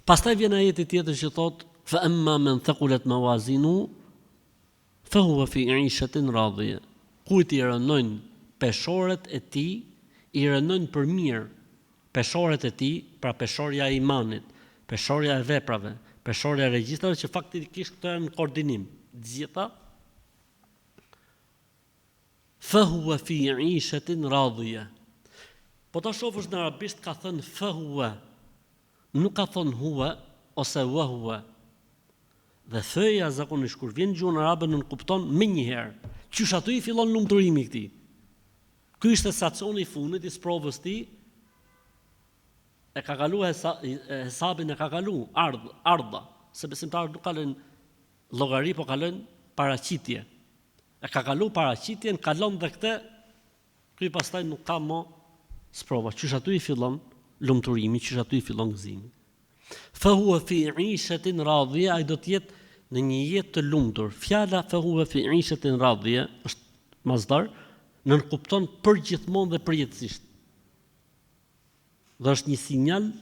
Pastaj vjen ajeti tjetër që thotë fa amma man thaqulat mawazinu fa huwa fi 'ishatin radhiya. Kujt i rënojnë peshoret e tij, i rënojnë për mirë peshoret e tij, pra peshorja e imanit, peshorja e veprave, peshorja e regjistrave që faktikisht këto janë në koordinim, të gjitha, fa huwa fi 'ishatin radhiya. Po ta shofësh në arabisht ka thënë fa huwa, nuk ka thënë huwa ose wa huwa. Dhe fëja zakonisht kur vjen në gjuhën arabe nënkupton menjëherë. Qysh aty i fillon lumturimi i këtij. Ky ishte stacioni i fundit i sprovës tij, e ka kalu hesa, hesabin e ka kalu, ardh, ardha, se besimtarët nuk kalojnë llogari, po kalojnë paraqitje. E ka kalu paraqitjen, kalon dhe këtë, ky pastaj nuk ka mo sprova. Qysh aty i fillon lumturimi, qysh aty i fillon gëzimi. Fa huwa fi 'ishatin radhiya, ai do të jetë në një jetë të lumtur. Fjala fa huwa fi 'ishatin radhiya është masdar, nënkupton përgjithmonë dhe përjetësisht. Dhe është një sinjal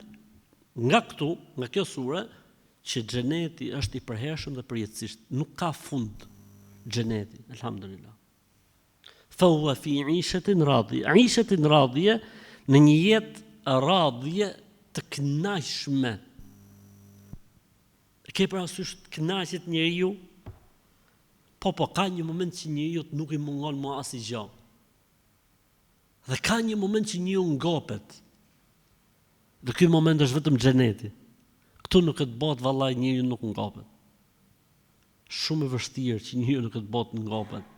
nga këtu, nga kjo sure, që xheneti është i përhershëm dhe përjetësisht, nuk ka fund xheneti, elhamdulillah. Fa huwa fi 'ishatin radhiya. 'Ishatin radhiya në një jetë radhiye të kënaqshme. E ke parasysh të kënaqet njeriu? Po, po, ka një moment që njeriut nuk i mungon më asnjë gjë. Dhe ka një moment që njeriu ngopet. Dhe ky moment është vetëm xheneti. Këtu në këtë botë vallai njeriu nuk ngopet. Shumë e vështirë që njeriu në këtë botë ngopet.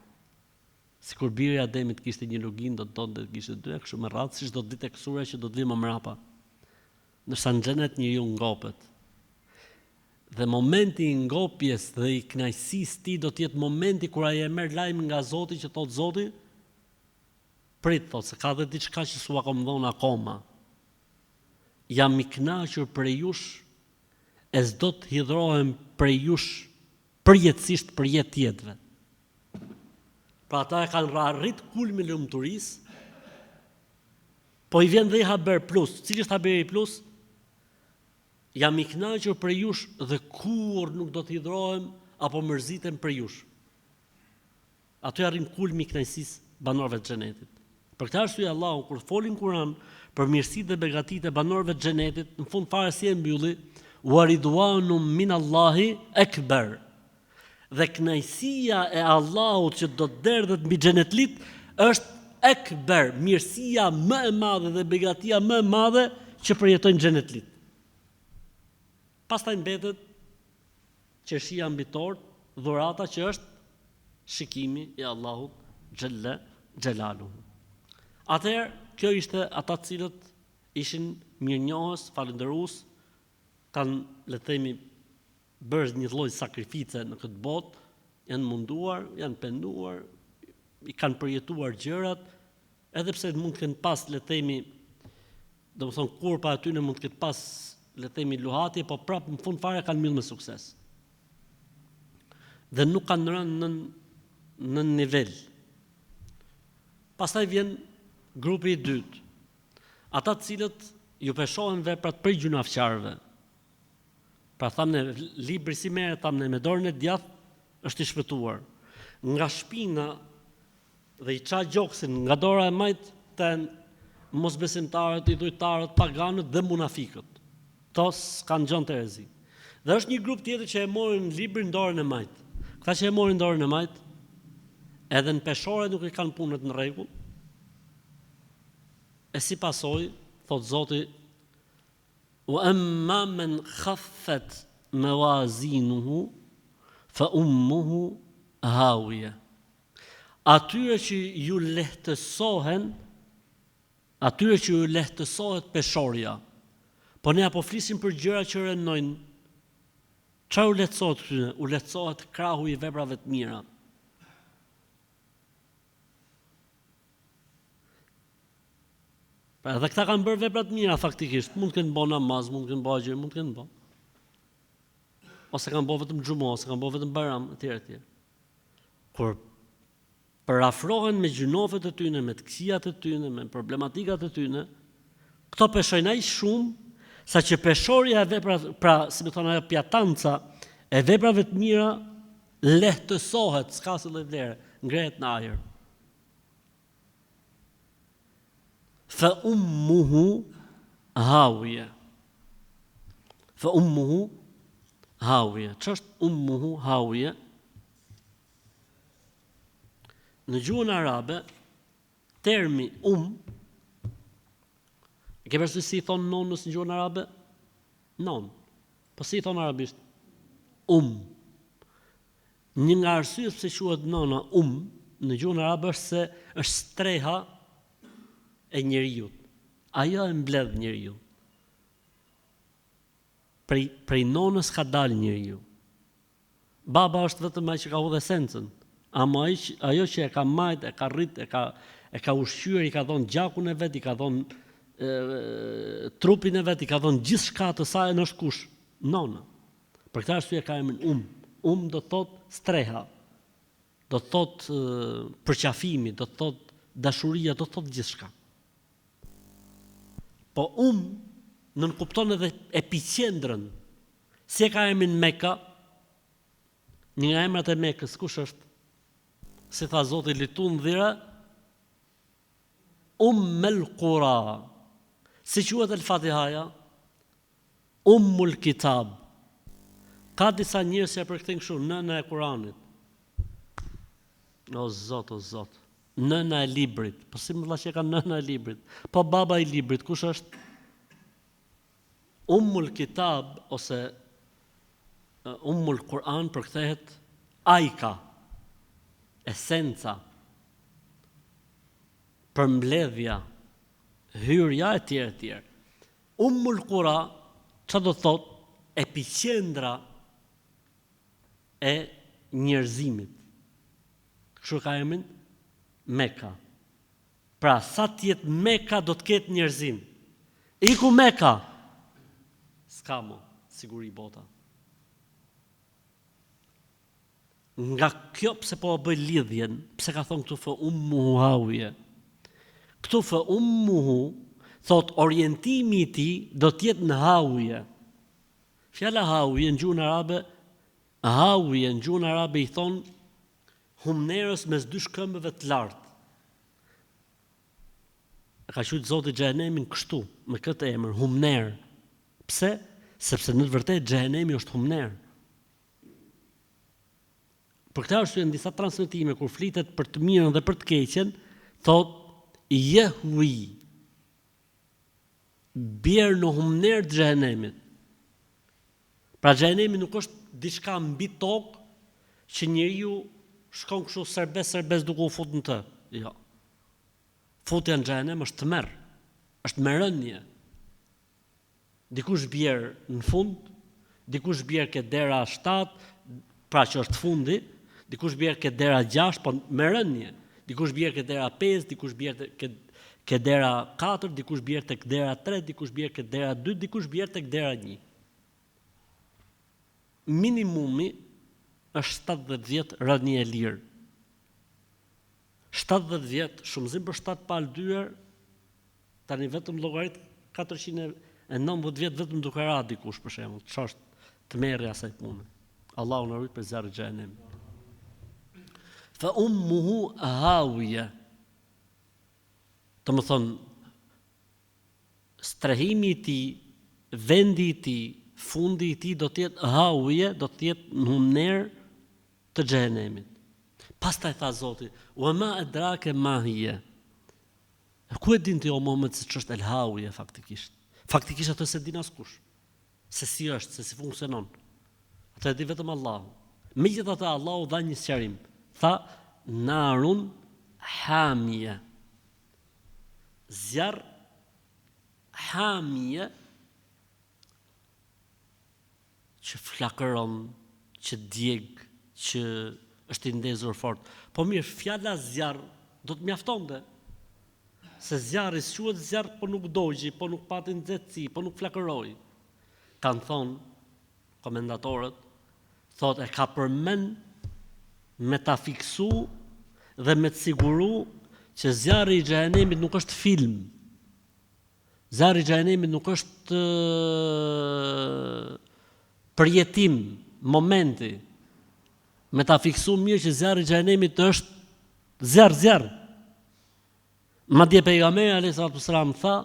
Sikur biri i Ademit kishte një luginë, do të donte të kishte dy, e kështu me radhë, siç do të vijë tek surja që do të vijë më mbrapa. Ndërsa në xhenet njeriu ngopet. Dhe momenti i ngopjes dhe i kënaqësisë tij do të jetë momenti kur ai e merr lajmin nga Zoti që thotë Zoti, prit thotë se ka dhe diçka që s'ua kam dhënë akoma. Jam i kënaqur prej jush e s'do të hidhrohem prej jush përjetësisht për jetë të jetëve. Pra ata e kanë arrit kulmin e lumturisë, po i vjen dhe një haber plus. Cili është haberi plus? Jam i kënaqur prej jush dhe kurrë nuk do të hidhrohem apo mërzitem prej jush. Aty arrin kulmi i kënaqësisë banorëve të Xhenetit. Për këtë arsye Allahu kur foli në Kur'an për mirësitë dhe begatitë e banorëve të Xhenetit, në fund fare si e mbylli, Wa ridwanum min Allahi akbar. Dhe kënaqësia e Allahut që do të derdhet mbi xhenetlit është akbar, mirësia më e madhe dhe begatia më e madhe që përjetojnë xhenetlit. Pastaj mbetet qershia mbi tortë, dhurata që është shikimi i Allahut xhelle xhelaluhu. Atëherë, kjo ishte ata të cilët ishin mirënjohës, falënderues, kanë, le të themi, bërë një lloj sakrifice në këtë botë, janë munduar, janë penduar, i kanë përjetuar gjërat, Edhe pse mund të kenë pas, le të themi, domethënë kurba e tyre mund të ketë pas, le të themi, luhatje, po prapë në fund fare kanë mbyll me sukses. Dhe nuk kanë rënë në në nivel. Pastaj vjen grupi i dytë. Ata të cilët ju peshohen veprat prej gjynafqarëve. Pra thamë ne, libri si merret, thamë ne, me dorën e djathtë është i shpëtuar. Nga shpina dhe i ça gjoksin nga dora e majtë te mosbesimtarët, idhujtarët, paganët dhe munafikët. Këto s'kanë gjë në terezi. Dhe është një grup tjetër që e morën librin në dorën e majtë. Këta që e morën dorën e majtë, edhe në peshore nuk i kanë punët në rregull. E si pasojë, thotë Zoti, Wa amma men khaffat mawazinuhu fa ummuhu hawiya. Atyre që ju lehtësohen. Atyre që ju lehtësohet peshorja. Po ne a po flisim për gjëra që rëndojnë. Çfarë u lehtësohet këtyre? U lehtësohet krahu i veprave të mira. Pra edhe këta kanë bërë vepra të mira faktikisht, mund të kenë bërë namaz, mund të kenë bërë agjërim, mund të kenë bërë. Ose kanë bërë vetëm xhuma, ose kanë bërë vetëm bajram, etj etj. Kur përafrohen me gjynafet e tyne, me të këqijat e tyne, me problematikat e tyne, këto peshojnë aq shumë, saqë peshorja e veprave, pra, si me thonë ajo pjatanca e veprave të mira, lehtësohet, s'ka asnjë lloj vlere, ngrehet në ajër. Fa ummuhu hawije. Fa ummuhu hawije. Ç'është ummuhu hawije? Në gjuhën arabe, termi um, e ke parasysh si i thonë nonës në gjuhën arabe? Nonë. Po si i thonë arabisht? Um. Një nga arsyet pse quhet nona um në gjuhën arabe është se është streha e njeriut. Ajo e mbledh njeriun. Prej prej nonës ka dalë njeriu. Baba është vetëm ai që ka hudh esencën, ama ai që, ajo që e ka majt, e ka rrit, e ka e ka ushqyer, i ka dhënë gjakun e vet, i ka dhënë trupin e vet, i ka dhënë gjithçka të sajën është kush? Nona. Për këtë arsye ka emrin Um. Um do të thotë streha. Do të thotë përqafimi, do të thotë dashuria, do të thotë gjithçka. Po Um nënkupton edhe epiqendrën Si e ka emrin Meka? Një nga emrat e Mekës, kush është? Si tha Zoti litundhira Ummel Kura. Si quhet El Fatihaja? Ummul Kitab. Ka disa njerëz që e përkthejnë kështu, nëna e Kuranit. O Zot, o Zot. Nëna e librit. Po si më vëlla që e ka nëna e librit? Po baba i librit, kush është? Ummul Kitab ose Ummul Kur'an përkthehet ajka, esenca, përmbledhja, hyrja etj etj. Ummul Kura, ça do të thotë epiqendra e njerëzimit. Kështu ka emrin Meka. Pra sa të jetë Meka do të ketë njerëzim. Iku Meka! S'ka mo siguri bota. Nga kjo pse po e bëj lidhjen, pse ka thonë këtu fe ummuhu hawije. Këtu fe ummuhu thot orientimi i tij do të jetë në hawije. Fjala hawije në gjuhën arabe, hawije në gjuhën arabe i thonë humnerës mes dy shkëmbëve të lartë. E ka quajtur Zoti xhehenemin kështu, me këtë emër, humnerë. Pse? Sepse në të vërtetë xhehenemi është humnerë. Për këtë arsye në disa transmetime kur flitet për të mirën dhe për të keqen, thotë jehwi bjer në humnerë të xhehenemit. Pra xhehenemi nuk është diçka mbi tokë që njeriu shkon kështu serbest serbest duke u fut në të. Jo. Futja në xhehenem është tmerr. Është me rënie. Dikush bjer në fund, dikush bjer ke dera 7, pra që është fundi, dikush bjer ke dera 6, po me rënie. Dikush bjer ke dera 5, dikush bjer ke ke dera 4, dikush bjer tek dera 3, dikush bjer ke dera 2, dikush bjer tek dera 1. Minimumi është 70 vjet rënie e lirë. 70 vjet, shumëzim për 7 palë dyer, tani vetëm llogarit 490 vjet vetëm duke ra dikush për shembull, ç'është tmerri i asaj pune. Allahu na rujt prej zjarrit xhehenemit. Fa ummuhu hawije. Domethënë, strehimi i tij, vendi i tij, fundi i tij do të jetë hawije, do të jetë në humnerë të xhehenemit. Pastaj tha Zoti, "Wa ma adrake ma hiya?" Ku e din ti o Muhammed se ç'është el hawije faktikisht? Faktikisht atë s'e din askush. Se si është, se si funksionon. Atë e di vetëm Allahu. Megjithatë Allahu dha një sqarim. Tha narun hamije. Zjarr hamije që flakëron, që djeg, që është i ndezur fort. Po mirë, fjala zjarr do të mjaftonte. Se zjarri s'quhet zjarr po nuk dogji, po nuk pati nxehtësi, po nuk flakëroi. Kanë thonë komentatorët, thotë e ka përmend me ta fiksu dhe me të siguru që zjarri i xhehenemit nuk është film. Zjarri i xhehenemit nuk është përjetim momenti. Me ta fiksu mirë që zjarri i xhehenemit është zjarr zjarr. Madje pejgamberi alayhi salatu wasalam tha,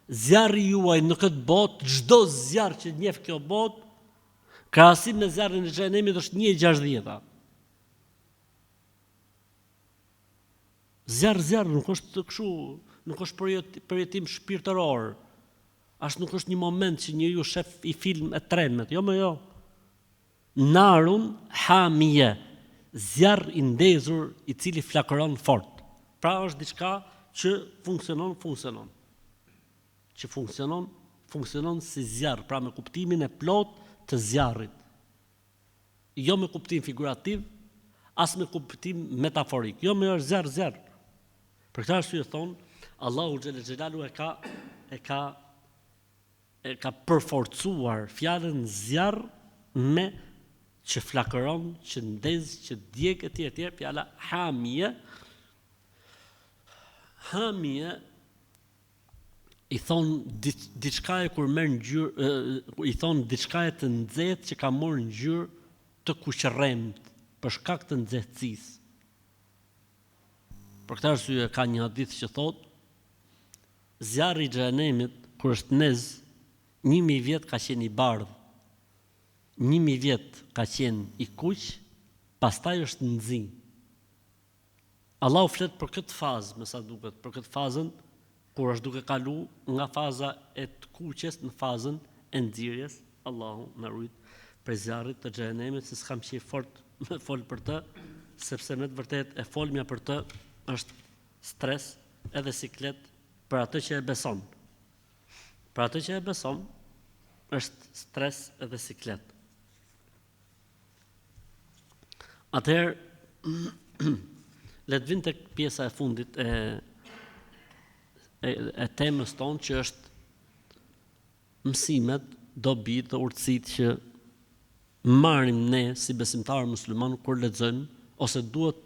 zjarri juaj në këtë botë, çdo zjarr që njeh kjo botë, krahasim me zjarrin e xhehenemit është 1.60-a. Zjarr zjarr nuk është kështu, nuk është përjetim shpirtëror. As nuk është një moment që njeriu shef i film e tremet, jo më jo. Narun hamije, zjarr i ndezur i cili flakëron fort. Pra është diçka që funksionon, funksionon. Që funksionon, funksionon si zjarr, pra me kuptimin e plotë të zjarrit. Jo me kuptim figurativ, as me kuptim metaforik. Jo më është zjarr, zjarr. Për këtë arsye thonë, Allahu xhele xhelaluhu e ka e ka e ka përforcuar fjalën zjarr me që flakëron, që ndez, që djeg etj etj, fjala hamije hamije i thonë diçkaje kur merr ngjyrë i thonë diçkaje të nxehtë që ka marrë ngjyrë të kuqërremtë për shkak të nxehtësisë. Për këtë arsye ka një hadith që thotë zjarri i xhehenemit kur është ndez 1000 vjet ka qenë i bardhë, 1000 vjet ka qenë i kuq, pastaj është nxi. Allahu flet për këtë fazë, me sa duket, për këtë fazën kur është duke kalu nga faza e të kuqes në fazën e nxirjes, Allahu na rujt prej zjarrit të xhehenemit, se s'kam qejf fort me fol për të, sepse me të vërtetë e folmja për të është stres edhe siklet për atë që e beson. Për atë që e beson është stres edhe siklet. Atëherë le të vijmë tek pjesa e fundit e e, e temës tonë që është mësimet, dobitë dhe urtësitë që marrim ne si besimtarë muslimanë kur lexojmë ose duhet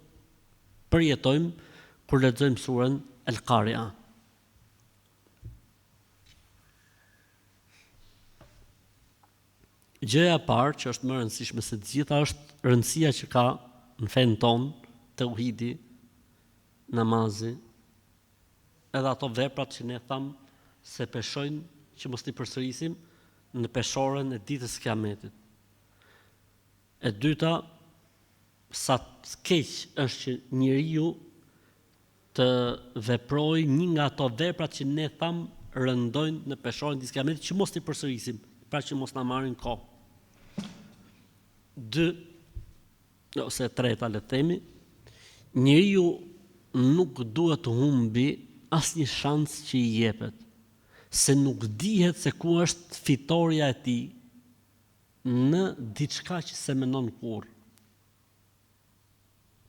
përjetojmë kur lexojmë suren El Qaria. Gjëja e parë që është më e rëndësishme se të gjitha është rëndësia që ka në fenë tonë teuhidi, namazi, edhe ato veprat që ne thamë se peshojnë që mos t'i përsërisim në peshoren e ditës së Kiametit. E dyta, sa keq është që njeriu të veprojë një nga ato veprat që ne thamë rëndojnë në peshoren e ditës së Kiametit që mos t'i përsërisim, pra që mos na marrin kohë. Dy ose e treta le të themi, njeriu nuk duhet të humbi asnjë shans që i jepet, se nuk dihet se ku është fitorja e tij në diçka që s'e mendon kurrë.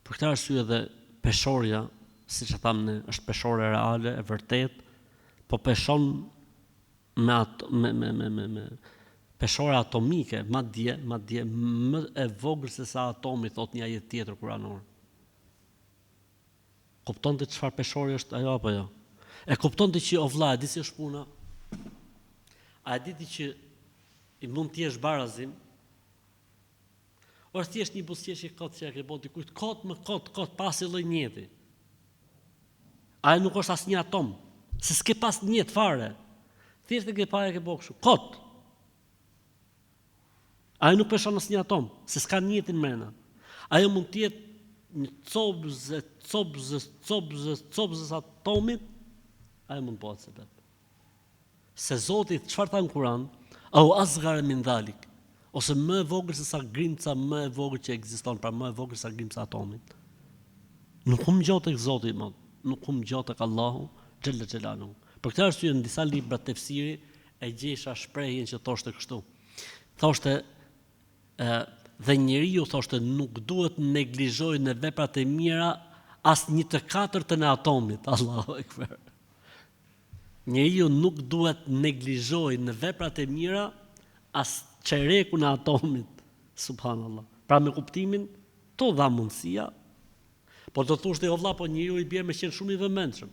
Për këtë arsye edhe peshorja, siç e thamë ne, është peshore reale, e vërtetë, po peshon me ato, me me me me me peshore atomike, madje, madje më e vogël se sa atomi, thotë një ajet tjetër kuranor. Kupton ti çfarë peshore është ajo apo jo? E kupton ti që o vlla, e di si është puna? A e di ti që i mund të jesh barazim? Është thjesht një buzëqeshje kot që ja ke bo dikujt kot më kot kot pa asnjë lloj nijeti. Ajo nuk është asnjë atom, se s'ke pas nijet fare. Thjesht e ke pa e ke bo kështu, kot. Ajo nuk peshon asnjë atom, se s'ka nijetin mrena. Ajo mund të jetë një copëz e copëzës, copëzës, copëzës atomit, ajo mund të bëhet sebep. Se Zoti çfarë tha në Kur'an? Au asghar min dhalik, ose më e vogël se sa grimca më e vogël që ekziston, pra më e vogël se sa grimca e atomit. Nuk humb gjë tek Zoti i madh, nuk humb gjë tek Allahu. Xhelle Xhelaluhu. Për këtë arsye në disa libra tefsiri e gjesha shprehjen që thoshte kështu. Thoshte ë dhe njeriu thoshte nuk duhet të neglizhojë në veprat e mira as një të katërtën e atomit. Allahu ekber. Njeriu nuk duhet të neglizhojë në veprat e mira as çerekun e atomit. Subhanallah. Pra me kuptimin, t'u dha mundësia, po do thosh ti o vlla, po njeriu i bie me qenë shumë i vëmendshëm.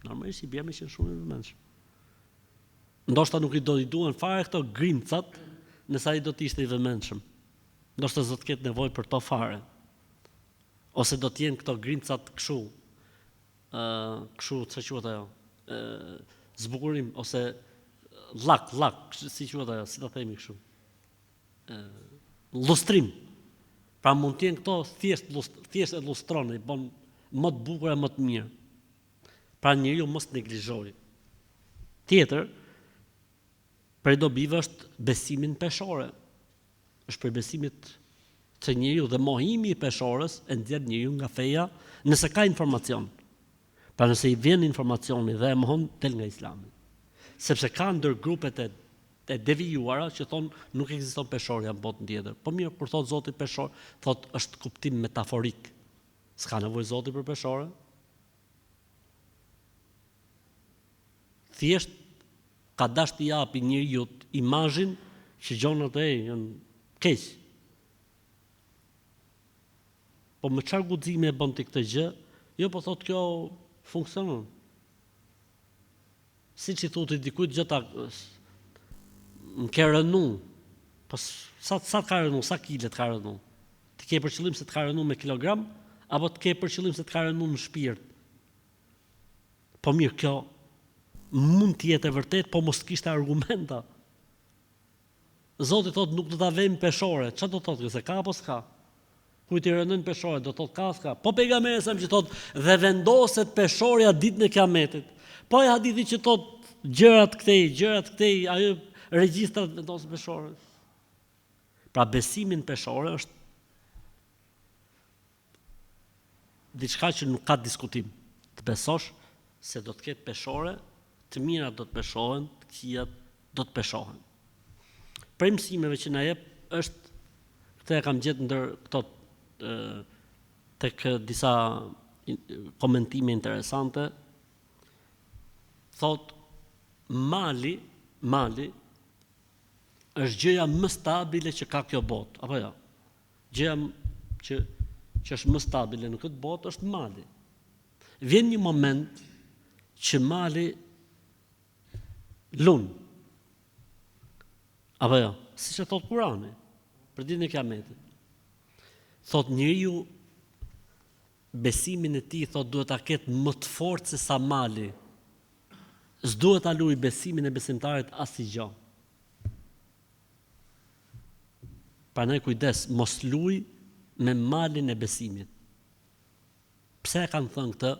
Normalisht i bie me qenë shumë i vëmendshëm. Ndoshta nuk i do i duhen fare këto grimcat, nëse ai do të ishte i vëmendshëm. Ndoshta s'do të ketë nevojë për to fare. Ose do të jenë këto grimcat kështu, ë kështu ça quhet ajo? ë zbukurim ose llak, llak, si quhet ajo, si ta themi kështu. ë llustrim. Pra mund të jenë këto thjesht thjesht e llustron, i bën më të bukur e më të mirë. Pra njeriu mos të neglizhojë. Tjetër, prej dobive është besimi në peshore. Është prej besimit të njeriut dhe mohimi i peshores e nxjerr njeriun nga feja nëse ka informacion. Pra nëse i vjen informacioni dhe e mohon del nga Islami. Sepse ka ndër grupet e e devijuara që thonë nuk ekziston peshorja në botën tjetër. Po mirë, kur thotë Zoti peshore, thotë është kuptim metaforik. S'ka nevojë Zoti për peshore? Thjesht ka dashtë t'i japi njeriut imazhin që gjonat e janë keq. Po me çfarë guximi e bën ti këtë gjë? Jo, po thotë kjo funksionon. Siç i thotë dikujt gjë ta më ke rënu. Po sa sa të ka rënu, sa kile të ka rënu? Ti ke për qëllim se të ka rënu me kilogram apo të ke për qëllim se të ka rënu në shpirt? Po mirë, kjo mund të jetë e vërtetë, po mos të kishte argumenta. Zoti thotë nuk do ta vejmë peshore. Çfarë do të thotë kjo se ka apo s'ka? Kujt i rëndojnë peshore, do thotë ka s'ka. Po pejgamberi sa që thotë dhe vendoset peshorja ditën e Kiametit. Po ai hadithi që thotë gjërat këtej, gjërat këtej, ajo regjistrat vendosen peshore. Pra besimi në peshore është diçka që nuk ka diskutim. Të besosh se do të ketë peshore, të mirat do të peshohen, të këqijat do të peshohen. Prej mësimeve që na jep është këtë e kam gjetë ndër këto tek disa komentime interesante thotë mali mali është gjëja më stabile që ka kjo botë apo jo Gjëja që që është më stabile në këtë botë është mali. Vjen një moment që mali lun. Apo jo, siç e thotë Kurani, për ditën e Kiametit. Thotë njeriu besimin e tij thotë duhet ta ketë më të fortë se sa mali. S'duhet ta luajë besimin e besimtarit asgjë. Prandaj kujdes, mos luj me malin e besimit. Pse e kanë thënë këtë?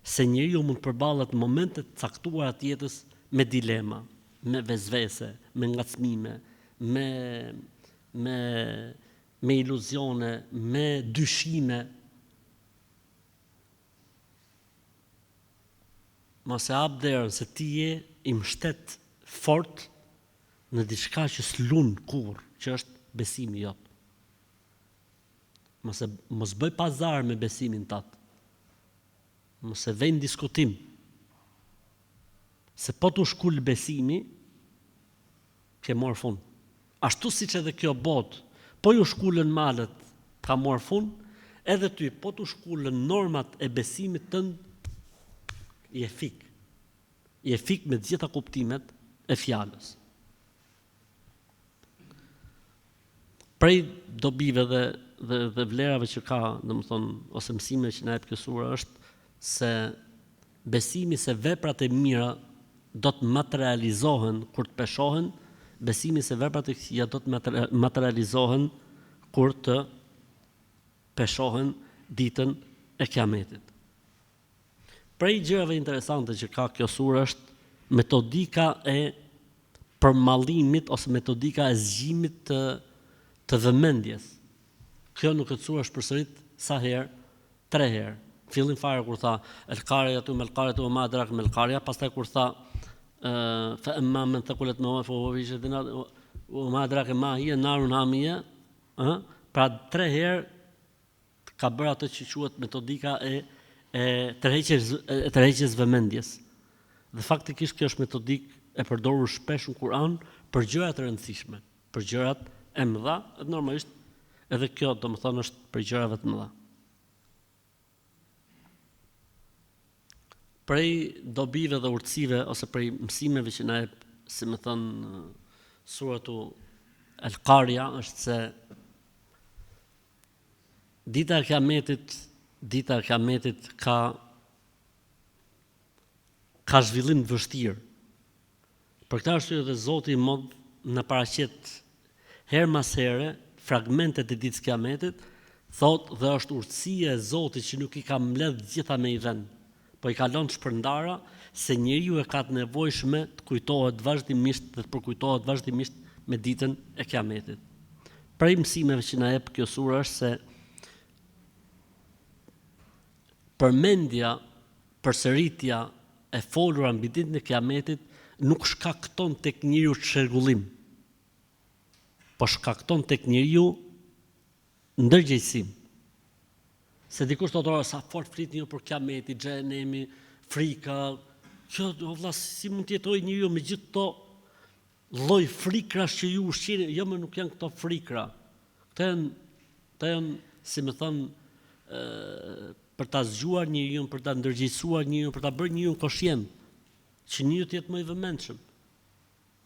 Se njeriu mund të përballet në momente të caktuara të jetës me dilema, me vesvese, me ngacmime, me me me iluzione, me dyshime. Mos e hap derën se ti je i mbështet fort në diçka që s'lun kurrë, që është besimi jot. Mos e mos bëj pazar me besimin tat. Mos e vej në diskutim. Se po t'u shkul besimi, ke marrë fund. Ashtu siç edhe kjo botë, po ju shkulën malet, ka marrë fund, edhe ty po t'u shkulën normat e besimit tënd, je fik. Je fik me të gjitha kuptimet e fjalës. Prej dobive dhe dhe dhe vlerave që ka, domethënë ose mësimeve që na jep kjo sura është se besimi se veprat e mira do të materializohen kur të peshohen, besimi se veprat e këqija do të materializohen kur të peshohen ditën e Kiametit. Prej gjërave interesante që ka kjo sure është metodika e përmallimit ose metodika e zgjimit të të vëmendjes. Kjo në këtë sure është përsërit sa herë? Tre herë. Në fillim fare kur tha El Qariatu mel Qariatu wa ma adraka mel Qaria, pastaj kur tha fa amma men thaqulat mawazinuhu fa huwa fi 'ishatin wa ma adraka ma hiya narun hamia, ë, pra tre herë ka bërë atë që quhet metodika e e tërheqjes e tërheqjes vëmendjes. Dhe faktikisht kjo është metodikë e përdorur shpesh në Kur'an për gjëra të rëndësishme, për gjërat e mëdha, dhe normalisht edhe kjo domethënë është prej gjërave të mëdha. Prej dobive dhe urtësive ose prej mësimeve që na jep, si me thënë, suratu El-Qaria është se dita e Kiametit, dita e Kiametit ka ka zhvillim të vështirë. Për këtë arsye dhe Zoti i Madh na paraqet herë mas here fragmentet e ditës së Kiametit, thotë dhe është urtësia e Zotit që nuk i ka mbledh të gjitha në një vend, po i ka lënë të shpërndara se njeriu e ka të nevojshme të kujtohet vazhdimisht dhe të përkujtohet vazhdimisht me ditën e Kiametit. Prej mësimeve që na jep kjo sure është se përmendja Përsëritja e folura mbi ditën e Kiametit nuk shkakton tek njeriu çrregullim, po shkakton tek njeriu ndërgjegjësim. Se dikush thotë ora sa fort flitni ju për Kiameti, xhehenemi, frika, kjo o vlla si mund të jetojë njeriu me gjithë këto lloj frikrash që ju ushqeni, jo më nuk janë këto frikra. Këto janë këto janë, si me thënë, për ta zgjuar njeriun, për ta ndërgjegjësuar njeriun, për ta bërë njeriun koshient, që njeriu të jetë më i vëmendshëm.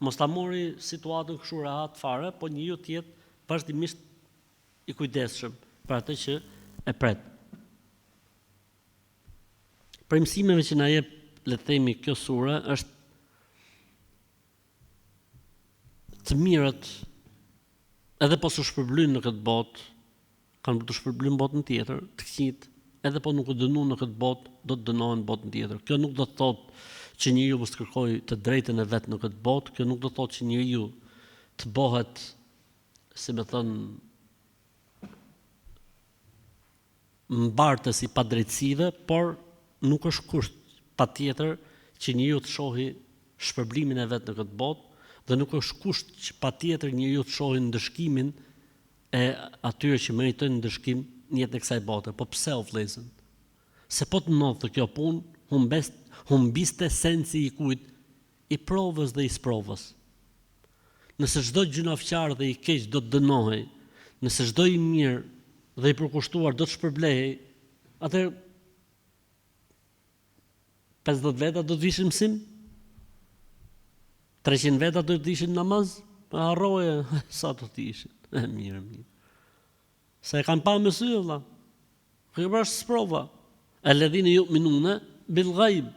Mos ta mori situatën kështu rehat fare, po njeriu të jetë vazhdimisht i kujdesshëm për atë që e pret. Prej mësimeve që na jep, le të themi, kjo sure është të mirët edhe po s'u shpërblyn në këtë botë, kanë për t'u shpërblyer në botën tjetër, të këqijtë, edhe po nuk u dënuan në këtë botë, do të dënohen në botën tjetër. Kjo nuk do të thotë që njeriu mos të kërkojë të drejtën e vet në këtë botë, kjo nuk do të thotë që njeriu të bëhet, si me thënë, mbartës i padrejtësive, por nuk është kusht patjetër që njeriu të shohi shpërblimin e vet në këtë botë dhe nuk është kusht që patjetër njeriu të shohi ndëshkimin e atyre që meritojnë ndëshkim në jetën e kësaj bote. Po pse o vëllezër? Se po të ndodhte kjo punë, humbes, humbiste sensi i kujt? I provës dhe i sprovës. Nëse çdo gjynafqar dhe i keq do të dënohej, nëse çdo i mirë dhe i përkushtuar do të shpërblehej, atëherë 50 veta do të vishin mësim? 300 veta do të ishin namaz? Po harroje sa do të ishin. E mirë, mirë. Se e kanë pa me sy vëlla. Kjo pra është sprova. Alladhina yu'minuna bil ghaib.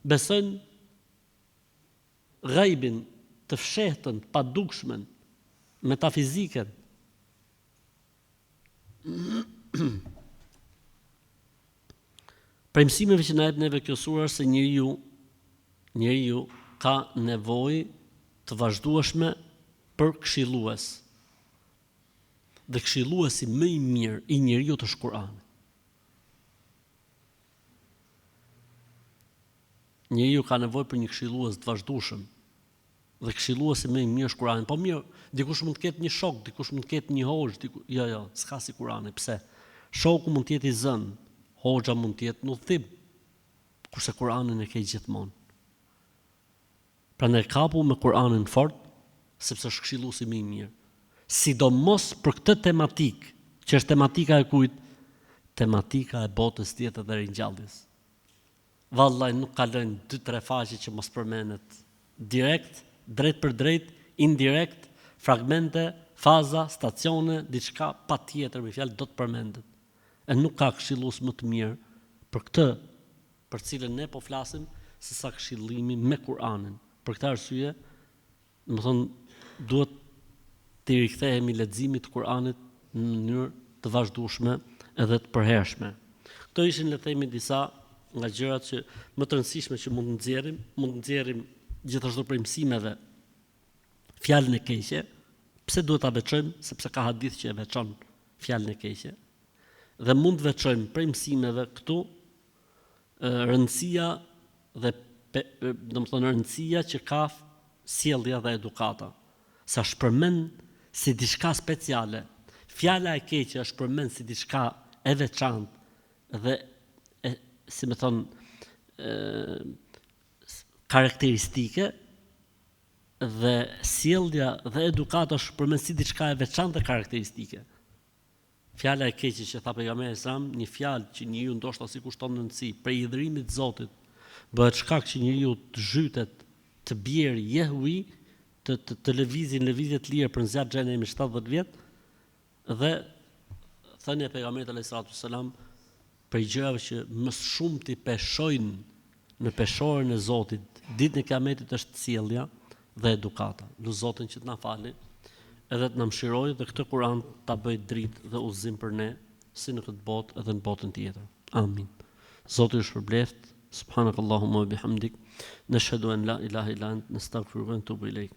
Besojnë ghaibin, të fshehtën, të padukshmen, metafiziken. Prej mësimeve që na jep neve kjo sura është se njeriu njeriu ka nevojë të vazhdueshme për këshillues. Dhe këshilluesi më i mirë i njeriut është Kur'ani. Njeriu ka nevojë për një këshillues të vazhdueshëm. Dhe këshilluesi më i mirë është Kurani. Po mirë, dikush mund të ketë një shok, dikush mund të ketë një hoxhë, diku... jo, jo, s'ka si Kurani. Pse? Shoku mund të jetë i zënë, hoxha mund të jetë në udhëtim. Kurse Kuranin e ke gjithmonë. Prandaj kapu me Kur'anin fort, sepse është këshilluesi më i mirë. Sidomos për këtë tematikë, që është tematika e kujt? Tematika e botës tjetër dhe ringjalljes. Vallai nuk kalojnë dy tre faqe që mos përmendet direkt, drejtpërdrejt, indirekt, fragmente, faza, stacione, diçka patjetër me fjalë do të përmendet. E nuk ka këshillues më të mirë për këtë për të cilën ne po flasim se sa këshillimi me Kur'anin. Për këtë arsye, domethënë duhet t'i rikthehemi leximit të Kur'anit në mënyrë të vazhdueshme edhe të përhershme. Këto ishin le të themi disa nga gjërat që më të rëndësishme që mund të nxjerrim, mund të nxjerrim gjithashtu prej mësimeve fjalën e keqe. Pse duhet ta veçojmë? Sepse ka hadith që e veçon fjalën e keqe. Dhe mund të veçojmë prej mësimeve këtu. Rëndësia dhe domethënë rëndësia që ka sjellja dhe edukata. Sa është përmend si diçka speciale. Fjala e keqe është përmend si diçka e veçantë dhe e, si me thonë karakteristike dhe sjellja dhe edukata është përmend si diçka e veçantë dhe karakteristike. Fjala e keqe që tha pejgamberi alejhi selam, një fjalë që njeriu ndoshta s'i kushton rëndësi, prej hidhërimit të Zotit, bëhet shkak që njeriu të zhytet, të bjerë, jehwi, të të, të lëvizi në lëvizje të lirë për në zjarr të xhehenemit 70 vjet, dhe thënia e pejgamberit alejhi salatu selam prej gjërave që më së shumti peshojnë në peshoren e Zotit ditën e Kiametit është sjellja dhe edukata. Lus Zotin që të na fali edhe të na mëshirojë dhe këtë Kur'an ta bëjë dritë dhe udhëzim për ne si në këtë botë edhe në botën tjetër. Amin. Zoti ju shpërbleftë. Subhanakallahumma wa bihamdik. Nashhadu an la ilaha illa ant nastaghfiruka wa natubu ilaik.